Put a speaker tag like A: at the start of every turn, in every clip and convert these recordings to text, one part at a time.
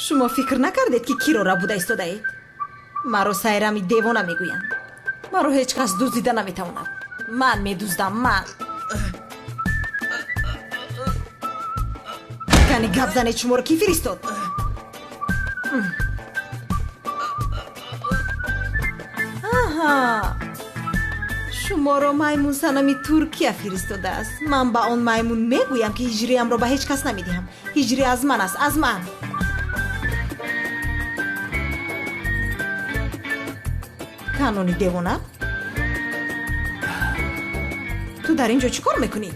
A: Шумо фикр накардед, ки киро рабуда истодаед? Маро Сайрами девона мегӯянд. Маро ҳеҷ кас дуздида наметавонад. Ман медуздам, ман. Кани гап занед, шуморо кӣ фиристод? Аҳа, шуморо маймун санами Туркия фиристодааст. Ман ба он маймун мегӯям, ки ҳиҷриямро ба ҳеҷ кас намедиҳам. Ҳиҷри аз ман аст, аз ман. Канони девона, ту дар ин ҷо чӣ кор мекунӣ?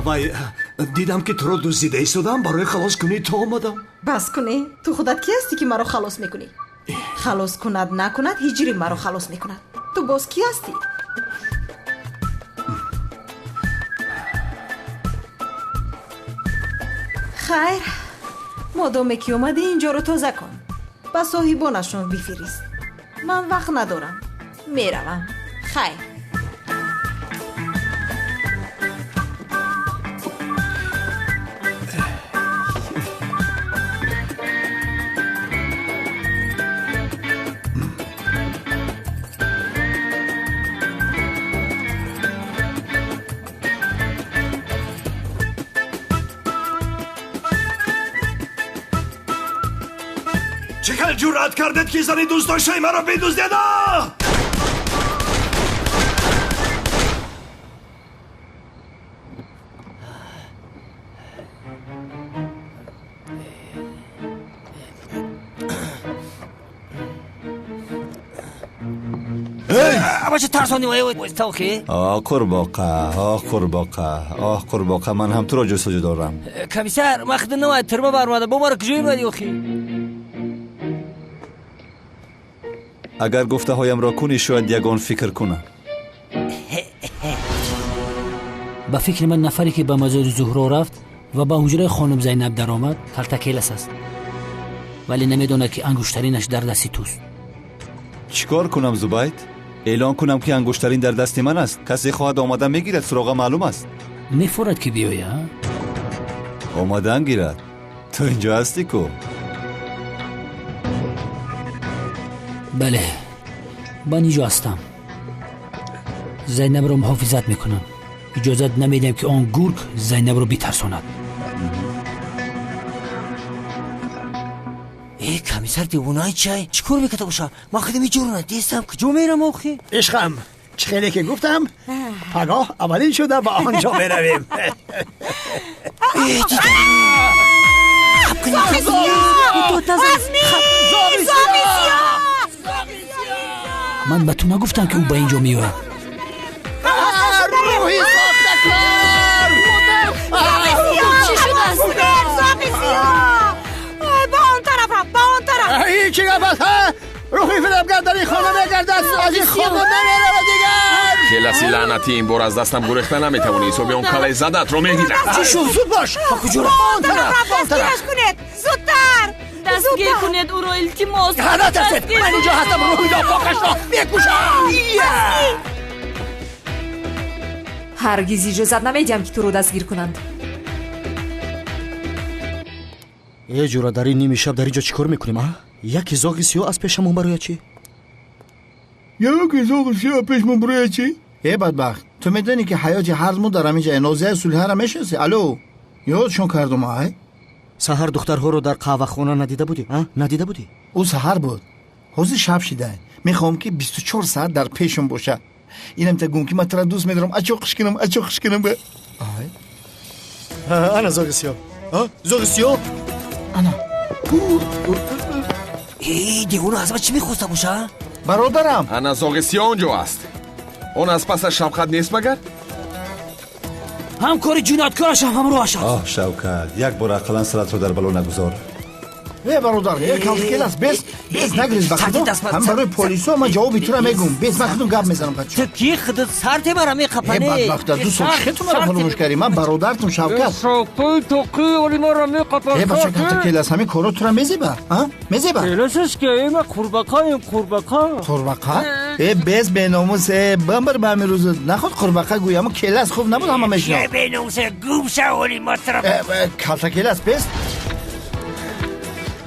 B: Вай, дидам, ки туро дуздида истодам, барои халос кунӣ ту омадам.
A: Бас кунӣ, ту худат кӣ ҳастӣ, ки маро халос мекунӣ? Халос кунад накунад, ҳиҷри маро халос мекунад. Ту боз кӣ ҳастӣ? Хайр, модоме ки омадӣ, ин ҷоро тоза кун, ба соҳибонашон бифирист. Ман вақт надорам, меравам. Хайр.
B: Чӣ хел ҷуръат кардед, ки зани дӯстдоштаи маро бидуздеда?
C: Абача тарсони вай.
D: О қурбоқа, оҳ қурбоқа, оҳ қурбоқа, ман ҳам туро ҷустуҷӯ дорам.
C: Комиссар, ман худо навай тюрьма баромада, бо маро куҷо мебарӣ охи?
D: Агар гуфтаҳоямро кунӣ, шояд ягон фикр кунам.
E: Ба фикри ман, нафаре ки ба мазори Зуҳро рафт ва ба ҳуҷраи хонум Зайнаб даромад, Калтакелас аст, вале намедонад, ки ангуштаринаш дар дасти туст.
D: Чӣ кор кунам, Зубайд? Эълон кунам, ки ангуштарин дар дасти ман аст? Касе хоҳад, омада мегирад, суроға маълум аст.
E: Мефорад, ки биёя.
D: Омадан гирад, ту инҷо ҳастӣ ку.
E: Бале, ман инҷо ҳастам, Зайнабро муҳофизат мекунам. Иҷозат намедиҳам, ки он гург Зайнабро битарсонад.
C: Э, комиссар девонаи чай чӣ кор мекарда боша? Ман худам иҷора надистам, куҷо мерам охи?
F: Ишқам, чӣ хеле ки гуфтам, пагоҳ аввалин шуда ба он ҷо меравем.
C: Э, дидам.
A: Зоғи сиёҳ!
E: Ман ба ту нагуфтам, ки ӯ ба ин ҷо меояд?
F: Рӯҳи сохтакор!
A: Чӣ шудааст? Зоғи сиёҳ! Ба он тараф рафт, ба он тараф!
F: Чӣ гап аст? Рӯҳи фиребгар дар ин хона мегардад, аз ин хона намеравад дигар.
G: Келаси лаънатӣ, ин бор аз дастам гурехта наметавонӣ. Ҳисоби он калаи задатро мегирам.
F: Чӣ шуд? Зуд бош!
E: Ба куҷо рафт?
F: Ба он тараф, ба он тараф!
A: Дастгираш кунед, зудтар!
H: Дастгир кунед ӯро, илтимос!
F: Натарсед, ман инҷо ҳастам, рӯҳи нопокашро мекушам.
I: Ҳаргиз иҷозат намедиҳам, ки туро дастгир кунанд.
J: Э ҷура, дар ин ними шаб дар ин ҷо чӣ кор мекунем, а? Яке зоғи сиёҳ аз пешамон барояд чӣ?
F: Яке зоғи сиёҳ пешмон барояд чӣ? Э бадбахт, ту медонӣ, ки ҳаёти ҳар мо дар ҳамин ҷо нозияи сулҳара мешиносӣ? Алло, ёдшон кардум, ай.
J: Саҳар духтарҳоро дар қаҳвахона надида будӣ, а? Надида будӣ?
F: Ӯ саҳар буд, ҳозир шаб шида. Мехоҳам, ки 24 соат дар пешам боша. Инам та гум, ки ман тура дӯст медорам, ачо қишкинам, ачо қишкинам. Ай.
J: Ана зоғи сиёҳ, зоғи сиёҳ.
F: Ана.
C: Э, девона аз ман чӣ мехоста боша?
F: Бародарам.
G: Ана зоғи сиёҳ он ҷо аст. Он аз пасаш Шавқат нест магар?
E: Ҳамкори ҷинояткораш ҳам ҳамроҳаш аст.
D: Оҳ Шавкат, як бор ақаллан саратро дар бало нагузор.
F: Э бародар, э Калтакелас, бес, бес, нагриз, ба худо. Ҳам барои полисо ман ҷавоби тура мегӯм. Бес, ман худум гап мезанам.
C: Ту ки худат сарте мара меқапане?
F: Э бадбахт, 2 сол чӣ ту мара фаромӯш кардӣ? Ман бародартум Шавкат.
C: Тоқи оли мара меқапа.
F: Э бача Калтакелас, ҳамин коро тура мезеба, а? Мезеба?
C: Келасаш ки, э ма қурбақаем, қурбақа.
F: Қурбақа? Э бес, беномус, э бамбар ба ҳамин рӯз наход қурбақа гӯй, аммо келас хуб набуд, ҳама мешинохт.
C: Беномусе, гум шав, оли матра.
F: Калтакелас, бес.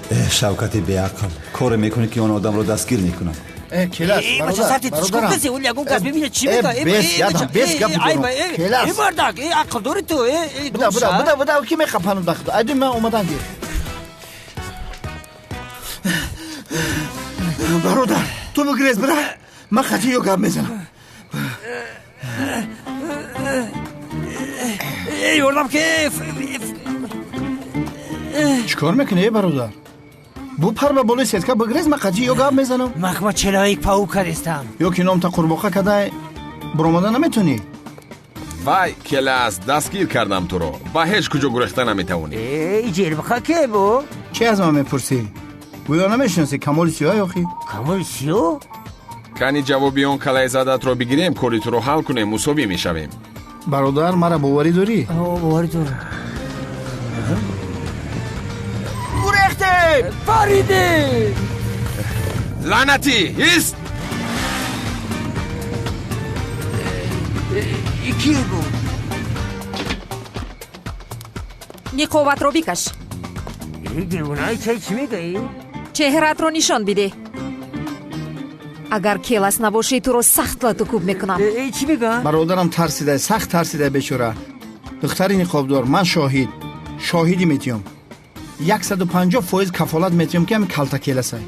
D: Шавкати беақл, коре мекунӣ ки он одамро дастгир мекунад.
F: Келас, бародарам.
E: Мардак, ақл дори ту?
F: Буда, буда, буда, буда, ки мехапану дахто. Айди ман омадан гир. Бародар, ту бигрез, бира. Ман хати ё гап мезанам.
E: Ёрдам ки.
F: Чӣ кор мекунӣ, бародар? Бу пар ба болои сетка бигрез, ман қатъи ё гап мезанам.
E: Махма челоик паук кардистам.
F: Ё ки номта қурбоқа кадай, буромада наметонӣ?
G: Вай, Келас, дастгир кардам туро. Ба ҳеҷ куҷо гурехта наметавонӣ.
E: Ҷелбха ке бу?
F: Чӣ аз ман мепурсӣ? Гӯё намешиносӣ Камоли Сиёҳ ёхи?
E: Камоли Сиёҳ?
G: Кани ҷавоби он калаи задатро бигирем, кори туро ҳал кунем, мусовӣ мешавем.
F: Бародар, мара боварӣ дорӣ?
E: Боварӣ дорам.
B: Гурехтем!
E: Паридем!
G: Лаънатӣ, ист!
E: Ки буд?
I: Ниқобатро бикаш.
E: Девонаи чай чӣ мегӯӣ?
I: Чеҳраатро нишон бидеҳ. Агар Келас набошӣ, туро сахт латукӯб мекунам.
E: Чӣ мегӯ?
F: Бародарам тарсида, сахт тарсида бечора. Духтари ниқобдор, ман шоҳид. Шоҳидӣ метиём. 150% кафолат метиём, ки ҳамин калта Келасай.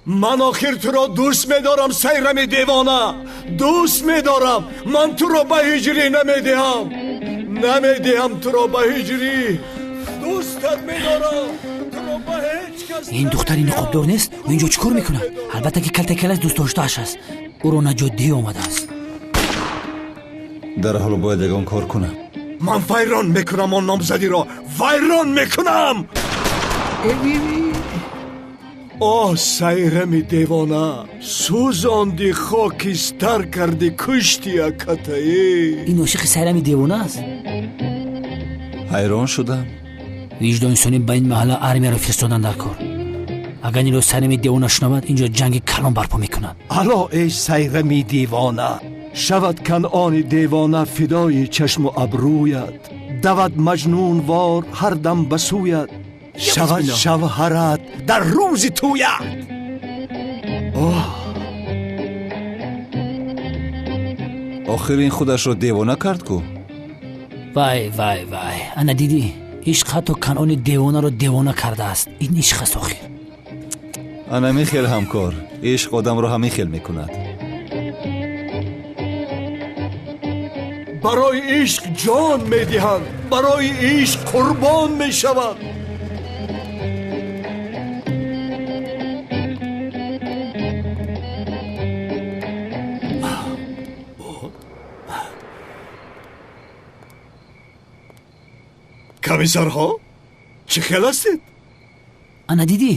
B: Ман охир туро дӯст медорам, Сайрами девона. Дӯст медорам. Ман туро ба ҳиҷрӣ намедиҳам. Намедиҳам туро ба ҳиҷрӣ. Дӯстат медорам. Туро ба ҳеҷ кас.
E: Ин духтари ниқобдор нест? Ӯ инҷо чӣ кор мекунад? Албатта ки калта Келас дӯстдоштааш аст. Ӯро наҷотдиҳӣ омадааст.
D: Дар ҳоло бояд ягон кор кунам.
B: Ман вайрон мекунам он номзадиро. Вайрон мекунам. Оҳ, Сайрами девона, сӯзонди, хокистар карди, кушти акатаи.
E: Ин ошиқи Сайрами девона аст?
D: Ҳайрон шудам.
E: Виҷдонисонӣ ба ин маҳалла армияро фиристодан дар кор. Агар инро Сайрами девона шунавад, инҷо ҷанги калон барпо мекунад.
B: Ало, эй Сайрами девона, шавад Канъони девона фидои чашму абрӯят, давад маҷнунвор ҳар дам ба сӯят, шавад шавҳарат дар рӯзи тӯят.
D: Охир ин худашро девона кард ку?
E: Вай, вай, вай, ана дидӣ, ишқ ҳатто Канъони девонаро девона кардааст. Ин ишқ аст охир.
D: Ана михел ҳамкор, ишқ одамро ҳамин хел мекунад.
B: Барои ишқ ҷон медиҳанд, барои ишқ қурбон мешаванд. Комиссарҳо, чӣ хел ҳастед?
E: Ана дидӣ,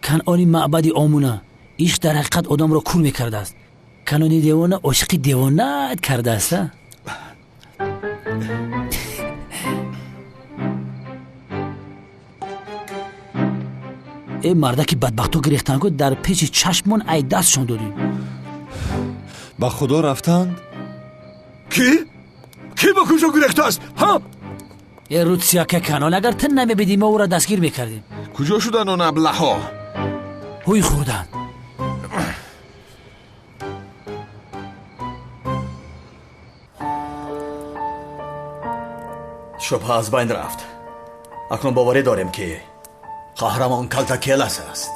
E: Канъони маъбади омуна ишқ дар ҳақиқат одамро кур мекардааст. Канъони девона ошиқи девонаат кардааст. Э мардаки бадбахто гирехтанд ку дар пеши чашмон ай дастшон додем.
D: Ба худо рафтанд?
B: Кӣ? Кӣ ба куҷо гирехтааст? Ҳа?
E: Э рутсияка Канъон, агар ту намебидӣ, мо ӯро дастгир мекардем.
G: Куҷо шуданд он аблаҳо?
E: Ҳуй хӯрданд.
K: Шубҳа аз байн рафт. Акнун боварӣ дорем, ки қаҳрамон калта Келас аст.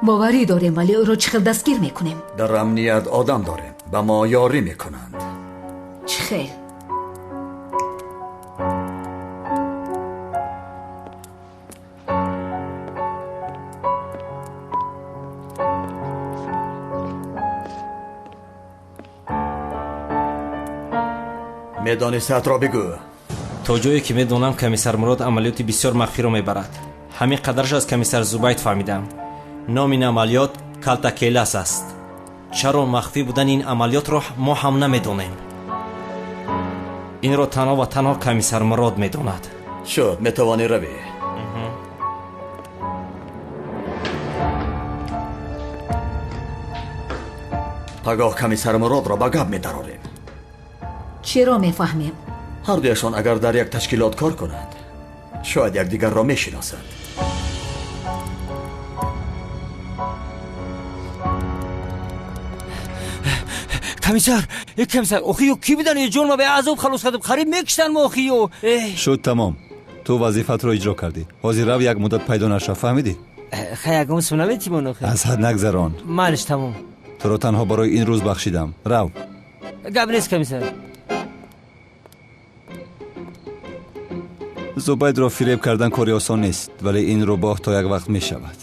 L: Боварӣ дорем, вале ӯро чӣ хел дастгир мекунем?
K: Дар амният одам дорем, ба мо ёрӣ мекунанд.
L: Чӣ хел?
K: Медонистаатро бигӯ.
M: То ҷое ки медонам, комиссар Мурод амалиёти бисёр махфиро мебарад. Ҳамин қадарш аз комиссар Зубайд фаҳмидам. Номи ин амалиёт калта Келас аст. Чаро махфӣ будани ин амалиётро мо ҳам намедонем. Инро танҳо ва танҳо комиссар Мурод медонад.
K: Шуд, метавонӣ равӣ. Пагоҳ комиссар Муродро ба гап медарорем.
L: Чиро мефаҳмем?
K: Ҳардуяшон агар дар як ташкилот кор кунанд, шояд якдигарро мешиносанд.
C: Комиссар, комиссар, охи ё ки будан? Ҷон, ма ба азоб халос кардам, қариб мекуштан мо, охи ё.
D: Шуд тамом. Ту вазифатро иҷро кардӣ. Ҳозир рав, як муддат пайдо нашав, фаҳмидӣ?
C: Хай, ягон сум наметимон охи?
D: Аз ҳад нагзарон.
C: Майлиш, тамом.
D: Туро танҳо барои ин рӯз бахшидам. Рав.
C: Гап нест, комиссар.
D: Зубайдро фиреб кардан кори осон нест, вале ин рӯбоҳ то як вақт мешавад.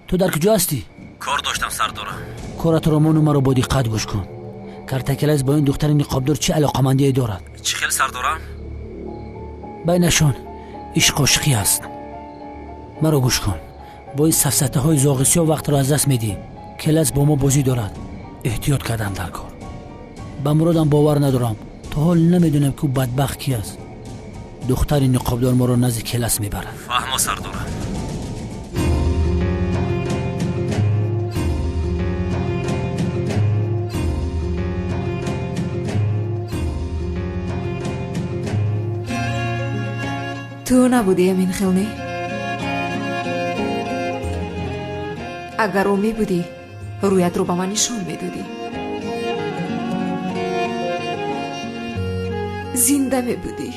E: Ту дар куҷо ҳастӣ?
M: Кор доштам, сардора.
E: Коратро мону маро бо диққат гӯш кун. Картакелас бо ин духтари ниқобдор чӣ алоқамандие дорад?
M: Чӣ хел, сардора?
E: Байнашон ишқ ошиқӣ аст. Маро гӯш кун. Бо ин сафсатаҳои зоғи сиёҳ вақтро аз даст медиҳем. Келас бо мо бозӣ дорад. Эҳтиёт кардам дар кор. Ба муродам бовар надорам. То ҳол намедонам, ки ӯ бадбахт ки аст. Духтари ниқобдор моро назди Келас мебарад.
M: Фаҳмо, сардора.
I: Ту набудӣ амин хел, не? Агар ӯ мебудӣ, рӯятро ба ман нишон медодӣ, зинда мебудӣ.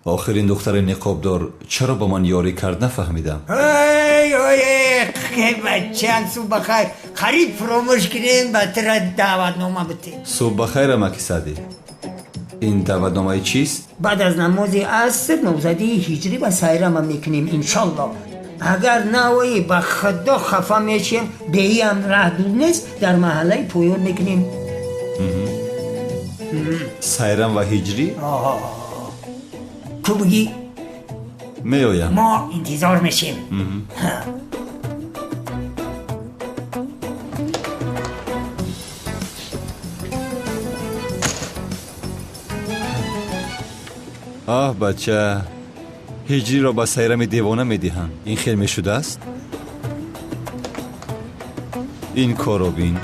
D: Охир ин духтари ниқобдор чаро ба ман ёрӣ кард, нафаҳмидам.
N: Ой ой, бачаам, субҳ бахайр. Қариб фуромӯш кунем, ба тира даъватнома битем.
D: Субҳ бахайр, амаки Саъдӣ. Ин даъватномаи чист?
N: Баъд аз намози аср номзадии ҳиҷрӣ ба сайрама мекунем, иншаллоҳ. Агар наоӣ, ба худо хафа мешем. Беиам раҳ дур нест, дар маҳаллаи поён мекунем.
D: Сайрам ва ҳиҷрӣ?
N: Ту бугӣ?
D: Меоям.
N: Мо интизор мешем.
D: Оҳ, бача, ҳиҷриро ба сайрами девона медиҳанд. Ин хел мешудааст? Ин корро бин.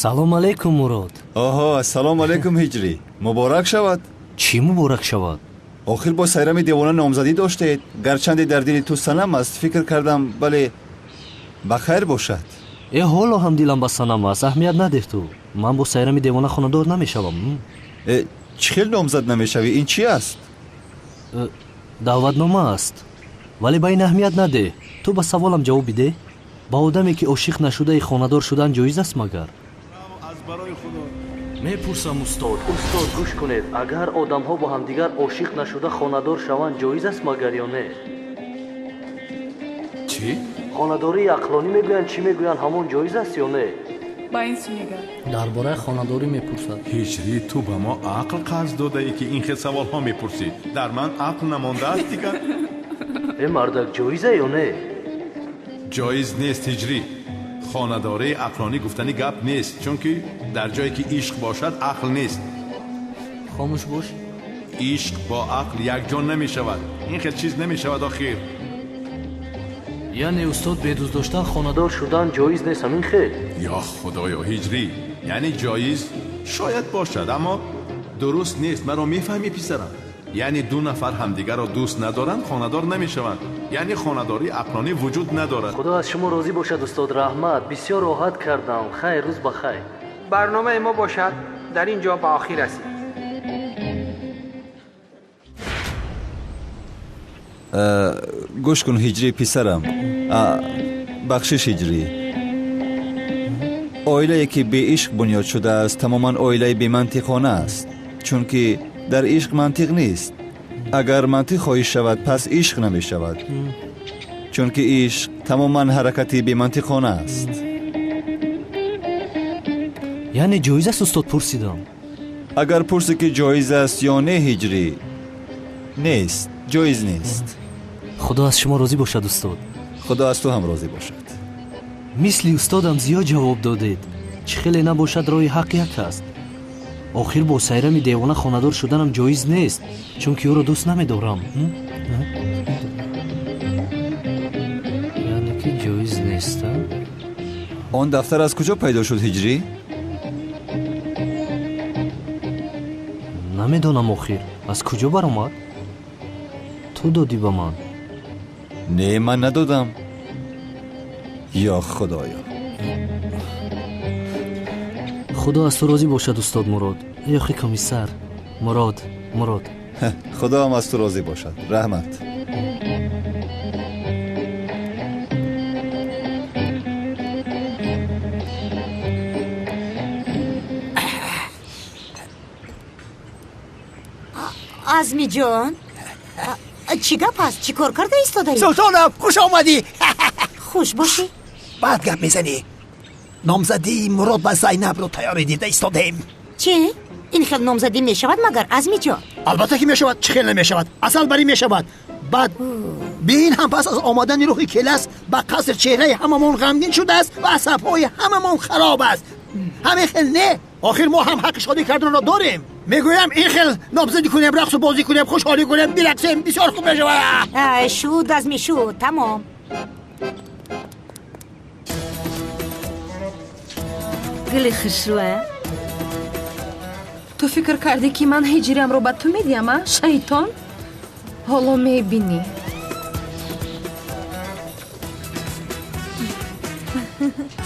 J: Салом алейкум, Мурод.
D: Оҳо, ассалому алейкум, ҳиҷрӣ. Муборак шавад.
J: Чӣ муборак шавад?
D: Охир бо сайрами девона номзадӣ доштед. Гарчанде дар дили ту санам аст, фикр кардам, бале, ба хайр бошад.
J: Э, ҳоло ҳам дилам ба санам аст, аҳамият надеҳ ту. Ман бо сайрами девона хонадор намешавам.
D: Э, чӣ хел номзад намешавӣ? Ин чӣ аст?
J: Даъватнома аст. Вале ба ин аҳамият надеҳ. Ту ба саволам ҷавоб бидеҳ. Ба одаме ки ошиқ нашудаи хонадор шудан ҷоиз аст магар? Мепурсам, устод. Устод, гӯш кунед, агар одамҳо бо ҳамдигар ошиқ нашуда хонадор шаванд, ҷоиз аст магар ё не?
G: Чӣ?
J: Хонадории ақлонӣ мегӯянд, чӣ мегӯянд, ҳамон ҷоиз аст ё не?
H: Ба ин сӯ нигар.
O: Дар бораи хонадорӣ мепурсад.
P: Ҳиҷрӣ, ту ба мо ақл қарз додаӣ, ки ин хел саволҳо мепурсӣ. Дар ман ақл намондааст дигар.
J: Э, мардак, ҷоиза ё не?
P: Ҷоиз нест, ҳиҷрӣ. Хонадории ақлонӣ гуфтани гап нест, чунки дар ҷое ки ишқ бошад, ақл нест.
O: Хомӯш бош.
P: Ишқ бо ақл якҷо намешавад. Ин хел чиз намешавад охир.
J: Яъне, устод, бедӯст доштан хонадор шудан ҷоиз нест, ҳамин хел?
P: Ё худоё, ҳиҷрӣ, яъне ҷоиз шояд бошад, аммо дуруст нест. Маро мефаҳмӣ, писарам? Яъне ду нафар ҳамдигарро дӯст надоранд, хонадор намешаванд. Яъне хонадории ақлонӣ вуҷуд надорад.
J: Худо аз шумо розӣ бошад, устод, раҳмат. Бисёр роҳат кардам. Хайр, рӯз ба хайр.
Q: Барномаи мо бошад дар ин ҷо ба охир расид.
D: Гӯш кун, ҳиҷрӣ, писарам. Бахшиш, ҳиҷрӣ. Оилае ки беишқ бунёд шудааст, тамоман оилаи бемантиқона аст, чунки дар ишқ мантиқ нест. Агар мантиқ хоҳиш шавад, пас ишқ намешавад, чунки ишқ тамоман ҳаракати бемантиқона аст.
J: Яъне ҷоиз аст, устод, пурсидам.
D: Агар пурсӣ, ки ҷоиз аст ё не, ҳиҷрӣ, нест, ҷоиз нест.
J: Худо аз шумо розӣ бошад, устод.
D: Худо аз ту ҳам розӣ бошад.
J: Мисли устодам зиёд ҷавоб додед. Чӣ хеле набошад, роҳи ҳақ як аст. Охир бо Сайрами девона хонадор шуданам ҷоиз нест, чунки ӯро дӯст намедорам. Яъне ки ҷоиз нест.
D: Он дафтар аз куҷо пайдо шуд, Ҳиҷрӣ?
J: Намедонам, охир аз куҷо баромад? Ту додӣ ба ман.
D: Не, ман надодам. Ё Худоё!
J: Худо аз ту розӣ бошад, устод Мурод. Ёхи комиссар Мурод, Мурод.
D: Худоам аз ту розӣ бошад. Раҳмат.
R: Азмиҷон, чӣ гап аст? Чӣ кор карда истодаӣ?
S: Султонов, хуш омадӣ.
R: Хуш бошӣ.
S: Баъд гап мезанӣ. Номзадии Мурод ба Зайнабро тайёрӣ дида истодаем.
R: Чӣ? Ин хел номзадӣ мешавад магар, Азмиҷон?
S: Албатта ки мешавад. Чӣ хел намешавад? Асал барӣ мешавад. Баъд бин ҳам пас аз омадани рӯҳи Келас ба қаср чеҳраи ҳамамон ғамгин шудааст ва асабҳои ҳамамон хароб аст. Ҳамин хел не? Охир мо ҳам ҳаққи шодӣ карданро дорем. Мегӯям ин хел номзадӣ кунем, рақсу бозӣ кунем, хушҳолӣ кунем, бирақсем, бисёр хуб мешавад.
R: Шуд, Азми, шуд, тамом.
L: Гули хушрӯа, ту фикр кардӣ, ки ман ҳиҷриамро ба ту медиҳам, а шайтон? Ҳоло мебинӣ.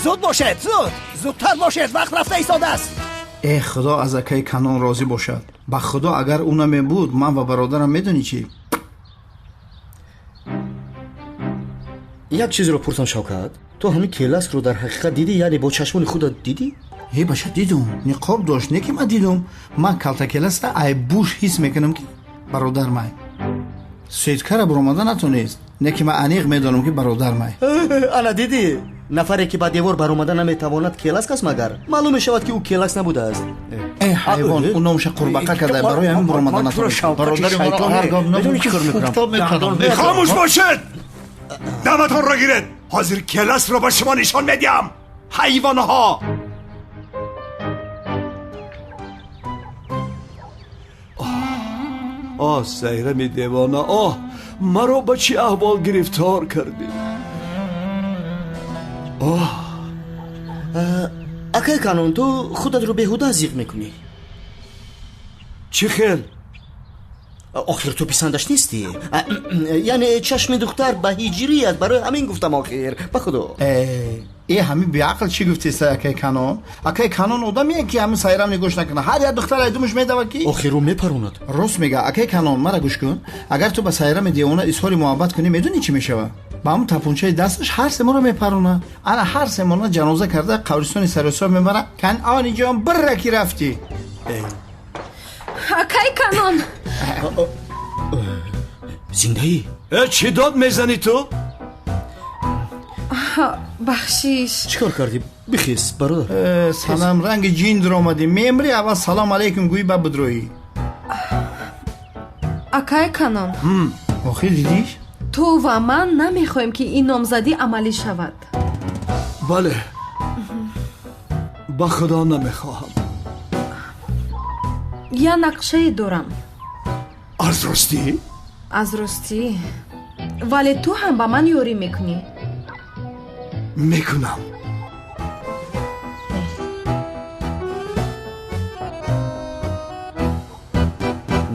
S: Зуд бошед, зуд, зудтар бошед, вақт рафта истодааст.
F: Э, Худо аз акаи Канон розӣ бошад. Ба Худо, агар ӯ намебуд, ман ва бародарам медонӣ чӣ?
J: Як чизро пурсам, Шавкат, ту ҳамин Келасро дар ҳақиқат дидӣ, яъне бо чашмони худат дидӣ?
F: Э, баша, дидум. Ниқоб дошт, не ки ман дидум. Ман калтакеласта айбуш ҳис мекунам, ки бародар май. Сеткара баромада натонист, не ки ман аниқ медонам, ки бародар май.
J: Ана дидӣ, нафаре ки ба девор баромада наметавонад, Келаск аст магар? Маълум мешавад, ки ӯ Келаск набудааст.
F: Э, ҳайвон, ӯ номша қурбақа карда, барои ҳамин баромада натонист. Бародари шайтон, ҳар гоҳ
J: медонӣ чӣ кор мекунам?
B: Хомӯш бошед! Даъватонро гиред! Ҳозир Келасро ба шумо нишон медиҳам, ҳайвонҳо! Оҳ, Сайрами девона, оҳ, маро ба чӣ аҳвол гирифтор кардӣ! Оҳ!
J: Акай Канон, ту худатро беҳуда зиқ мекунӣ.
B: Чӣ хел?
J: Охир ту писандаш нестӣ. Яъне чашми духтар ба ҳиҷрӣ аст, барои ҳамин гуфтам, охир ба Худо.
F: Э, ҳамин беақл чӣ гуфтеста, акаи Канон? Акаи Канон одамие, ки ҳамин Сайрам нигоҳш накунад, ҳар як духтар айдумаш медавад, ки
J: охир ӯ мепаронад.
F: Рост мега, акаи Канон, мара гӯш кун. Агар ту ба Сайрами девона изҳори муҳаббат кунӣ, медонӣ чӣ мешавад? Ба ҳамун тапунчаи дасташ ҳар семоро мепаронад. Ана ҳар семона ҷаноза карда қабристони Саросиёб мебарад. Канъони ҷон, бирра ки рафтӣ.
L: Акай Канон!
J: Зиндаӣ?
B: Э, чӣ дод мезанӣ ту?
L: Бахшиш.
J: Чӣ кор кардӣ? Бихез, бародар.
F: Салам, ранги ҷин дуромадӣ. Мемри, аввал салом алейкум гӯӣ, ба бидроӣ.
L: Акай Канон,
F: охир дидиш?
L: Ту ва ман намехоҳем, ки ин номзадӣ амалӣ шавад.
B: Бале, ба Худо намехоҳам.
L: Як нақшае дорам.
B: Аз ростӣ?
L: Аз ростӣ, вале ту ҳам ба ман ёрӣ мекунӣ.
B: Мекунам.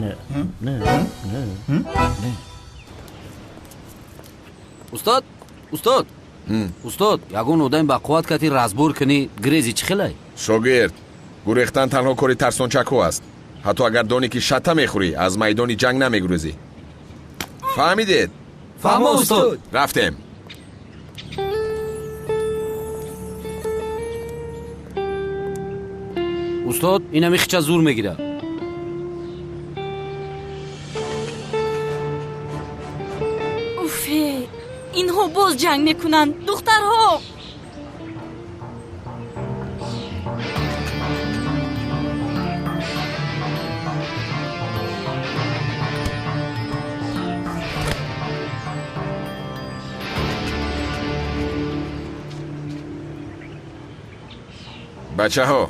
J: Не, не, не, не.
T: Устод, устод, устод, ягон одами ба қувват кати разбор кунӣ, грези чӣ хелай?
G: Шогирд, гурехтан танҳо кори тарсончакҳо аст. Ҳатто агар донӣ, ки шата мехӯрӣ, аз майдони ҷанг намегурезӣ. Фаҳмидед?
T: Фаҳмо, устод.
G: Рафтем.
T: Устод, инами хича зур мегирад.
H: Уфе, инҳо боз ҷанг мекунанд, духтарҳо!
G: Бачаҳо,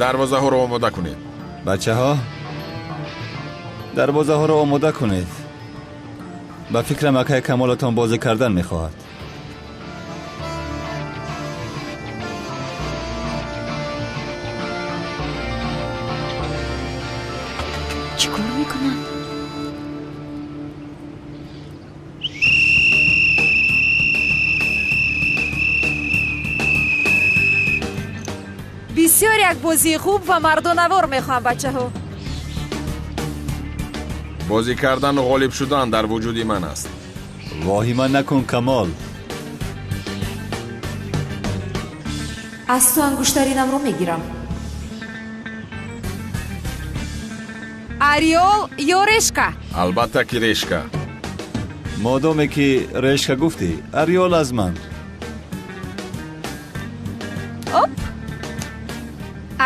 G: дарвозаҳоро омода кунед.
D: Бачаҳо, дарвозаҳоро омода кунед. Ба фикрам акай Камолатон бозӣ кардан мехоҳад.
H: Чӣ кор мекунанд?
I: Бисёр як бозии хуб ва мардонавор мехоҳам, бачаҳо.
G: Бозӣ кардану ғолиб шудан дар вуҷуди ман аст.
D: Воҳима накун, Камол.
I: Аз ту ангуштаринамро мегирам. Ореол ё решка?
G: Албатта ки решка.
D: Модоме ки решка гуфтӣ, ореол аз ман.
I: Оп!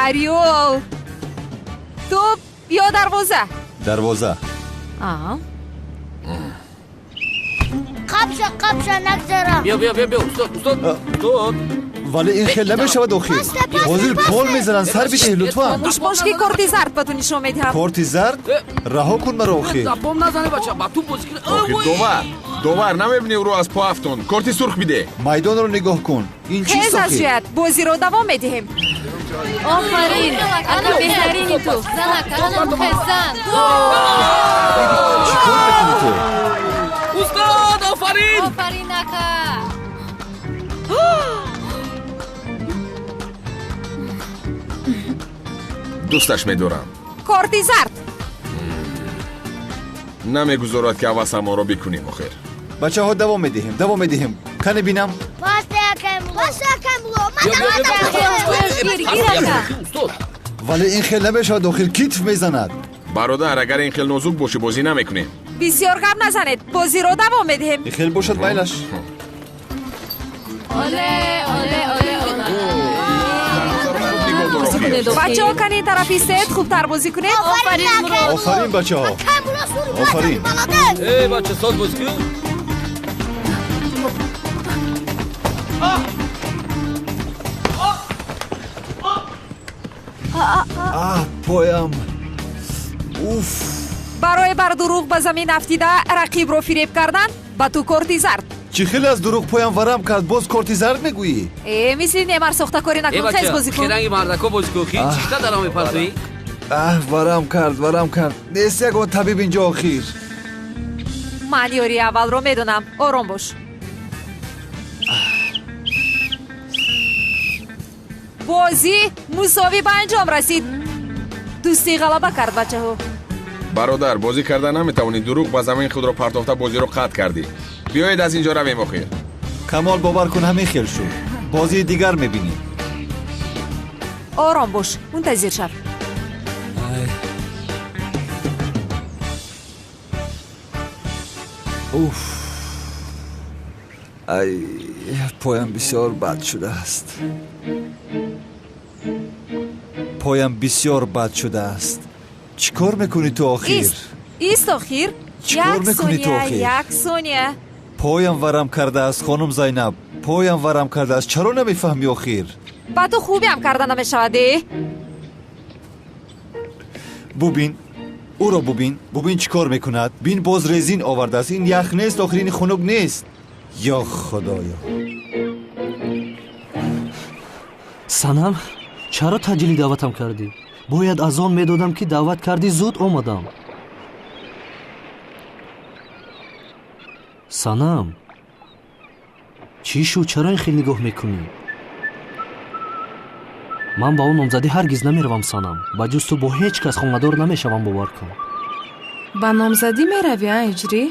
I: Ореол. Тӯп ё дарвоза?
D: Дарвоза.
U: Қапша, қапша, нагзарам.
T: Биё, биё, биё, биё, устод, устод, устод.
D: Вале ин хел намешавад охир. Ҳозир пол мезананд, сар бидеҳ лутфан.
I: Хомӯш бош ки корти зард ба ту нишон медиҳам.
D: Корти зард? Раҳо кун маро охир.
T: Дапом назане бача, ба ту бозӣ кун.
G: Охир довар, довар, намебинӣ ӯро аз по афтон. Корти сурх бидеҳ.
D: Майдонро нигоҳ кун. Ин чист
I: Хез аз
D: охир?
I: ҷоят, бозиро давом медиҳем.
H: Офарин, ака, беҳтарини ту. Занак, зан.
D: Чӣ кор мекунӣ ту?
T: Устод, офарин!
H: Офарин, ака.
G: Дӯсташ медорам.
I: Корти зард.
G: Намегузорад ки ҳавасамонро бикунем охир.
D: Бачаҳо, давом медиҳем, давом медиҳем. Кане бинам. Вале ин хел намешавад охир, китф мезанад.
G: Бародар, агар ин хел нозук бошӣ, бозӣ намекунем.
I: Бисёр гап назанед, бозиро давом медиҳем.
D: Ин хел бошад, майлаш.
H: Оле, оле, оле, оле.
I: Бачаҳо, кани ин тараф истед, хубтар бозӣ кунед.
D: Офарин, бачаҳо, офарин.
T: Эй, бача, соз бозӣ кун.
D: Аҳ, поям, уф.
I: Барои бар дурӯғ ба замин афтида рақибро фиреб кардан ба ту корти зард.
D: Чӣ хеле аз дурӯғ поям варам кард, боз корти зард мегӯӣ?
I: Э, мисли немар сохтакорӣ накун, хез бозӣ кун.
T: Херанги мардако бозӣ кун, хи чита дарам мепартоӣ?
D: Аҳ, варам кард, варам кард. Нест ягон табиб инҷо охир?
I: Ман ёрии аввалро медонам, ором бош. Бозӣ мусовӣ ба анҷом расид. Дӯстӣ ғалаба кард, бачаҳо.
G: Бародар, бозӣ карда наметавонӣ, дурӯғ ба замин худро партофта бозиро қатъ кардӣ. Биёед аз инҷо равем охир.
D: Камол, бовар кун, ҳамин хел шуд. Бозии дигар мебинӣ.
I: Ором бош, мунтазир шав.
D: Уф, ай, поям бисёр бад шудааст. Поям бисёр бад шудааст. Чӣ кор мекунӣ ту охир?
I: Ист, ист охир.
D: Чӣ кор
I: Як
D: мекунӣ ту
I: сония,
D: охир?
I: як сония.
D: Поям варам кардааст, хонум Зайнаб, поям варам кардааст. Чаро намефаҳмӣ охир?
I: Ба ту хубиам карда намешавад, э?
D: Бубин, ӯро бубин, бубин чӣ кор мекунад. Бин, боз резин овардааст. Ин ях нест охир, ин хунук нест. Ё худоё.
J: Санам, чаро таъҷили даъватам кардӣ? Бояд аз он медодам, ки даъват кардӣ, зуд омадам. Санам, чӣ шуд? Чаро ин хел нигоҳ мекунӣ? Ман ба он номзадӣ ҳаргиз намеравам, Санам. Ба ҷуз ту бо ҳеҷ кас хонадор намешавам, бовар кун.
L: Ба номзадӣ меравӣ, а, Иҷрӣ?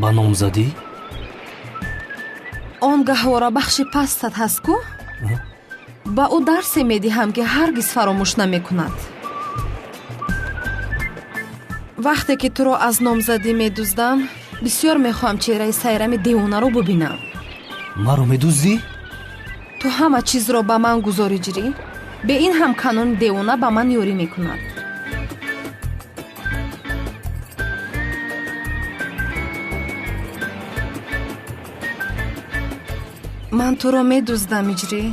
J: Ба номзадӣ?
L: Он гаҳворабахши пастат ҳаст ку? Ба ӯ дарсе медиҳам, ки ҳаргиз фаромӯш намекунад. Вақте ки туро аз номзадӣ медуздам, бисёр мехоҳам чеҳраи Сайрами девонаро бубинам.
J: Маро медуздӣ?
L: Ту ҳама чизро ба ман гузор, Иҷрӣ. Бе ин ҳам канони девона ба ман ёрӣ мекунад. Ман туро медуздам, Иҷрӣ.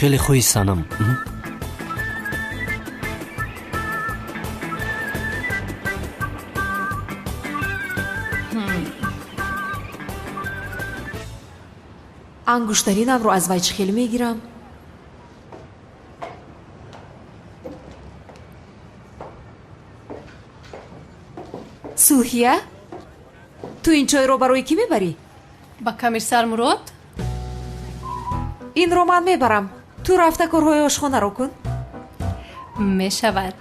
J: Хеле хоҳӣ санам.
I: Ангуштаринамро аз вай чӣ хел мегирам? Сӯҳия, ту ин чойро барои кӣ мебарӣ?
H: Ба комиссар Мурод.
I: Инро ман мебарам. Ту рафта корҳои ошхонаро кун.
H: Мешавад.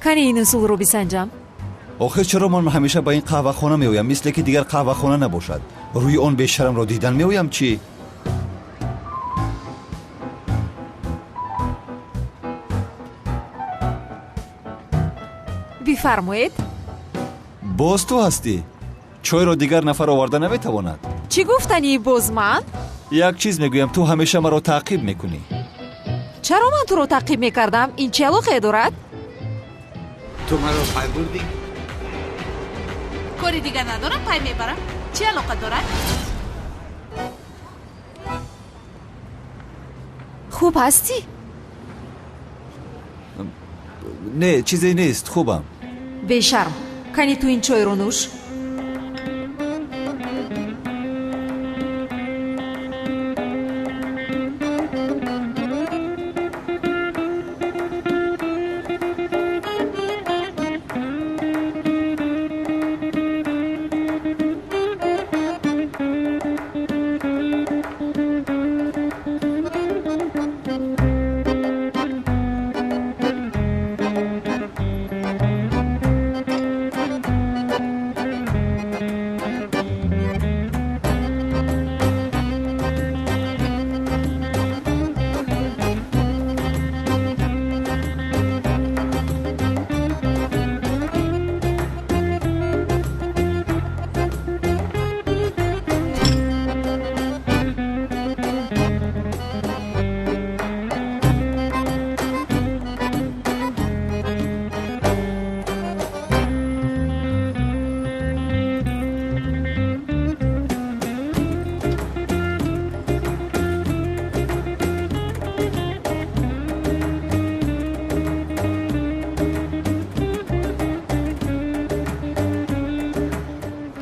I: Кани ин усулро бисанҷам.
D: Охир чаро ман ҳамеша ба ин қаҳвахона меоям, мисле ки дигар қаҳвахона набошад? Рӯи он бешарамро дидан меоям чӣ?
I: Бифармоед.
D: Боз ту ҳастӣ? Чойро дигар нафар оварда наметавонад.
I: Чӣ гуфтанӣ боз ман?
D: Як чиз мегӯям, ту ҳамеша маро таъқиб мекунӣ.
I: Чаро ман туро таъқиб мекардам? Ин чӣ алоқае дорад?
F: Ту маро пай бурдӣ?
U: Кори дигар надорам, пай мебарам. Чӣ алоқа дорад?
I: Хуб ҳастӣ?
D: Не, чизе нест, хубам.
I: Бешарм, кани ту ин чойро нӯш.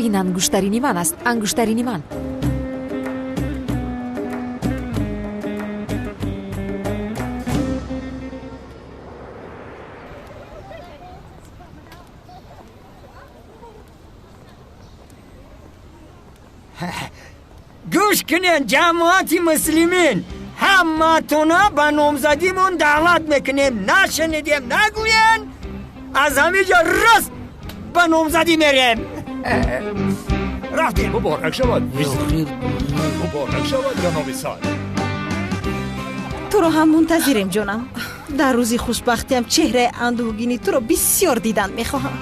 I: Ин ангуштарини ман аст, ангуштарини ман.
N: Гӯш кунед, ҷамоати муслимин, ҳаматона ба номзадимон даъват мекунем. Нашунидем нагӯен, аз ҳамин ҷо рост ба номзадӣ мерем. Рафтем.
B: Муборак шавад, муборак шавад, ҷаноби сар.
A: Туро ҳам мунтазирем, ҷонам. Дар рӯзи хушбахтиам чеҳраи андӯҳгини туро бисёр дидан мехоҳам.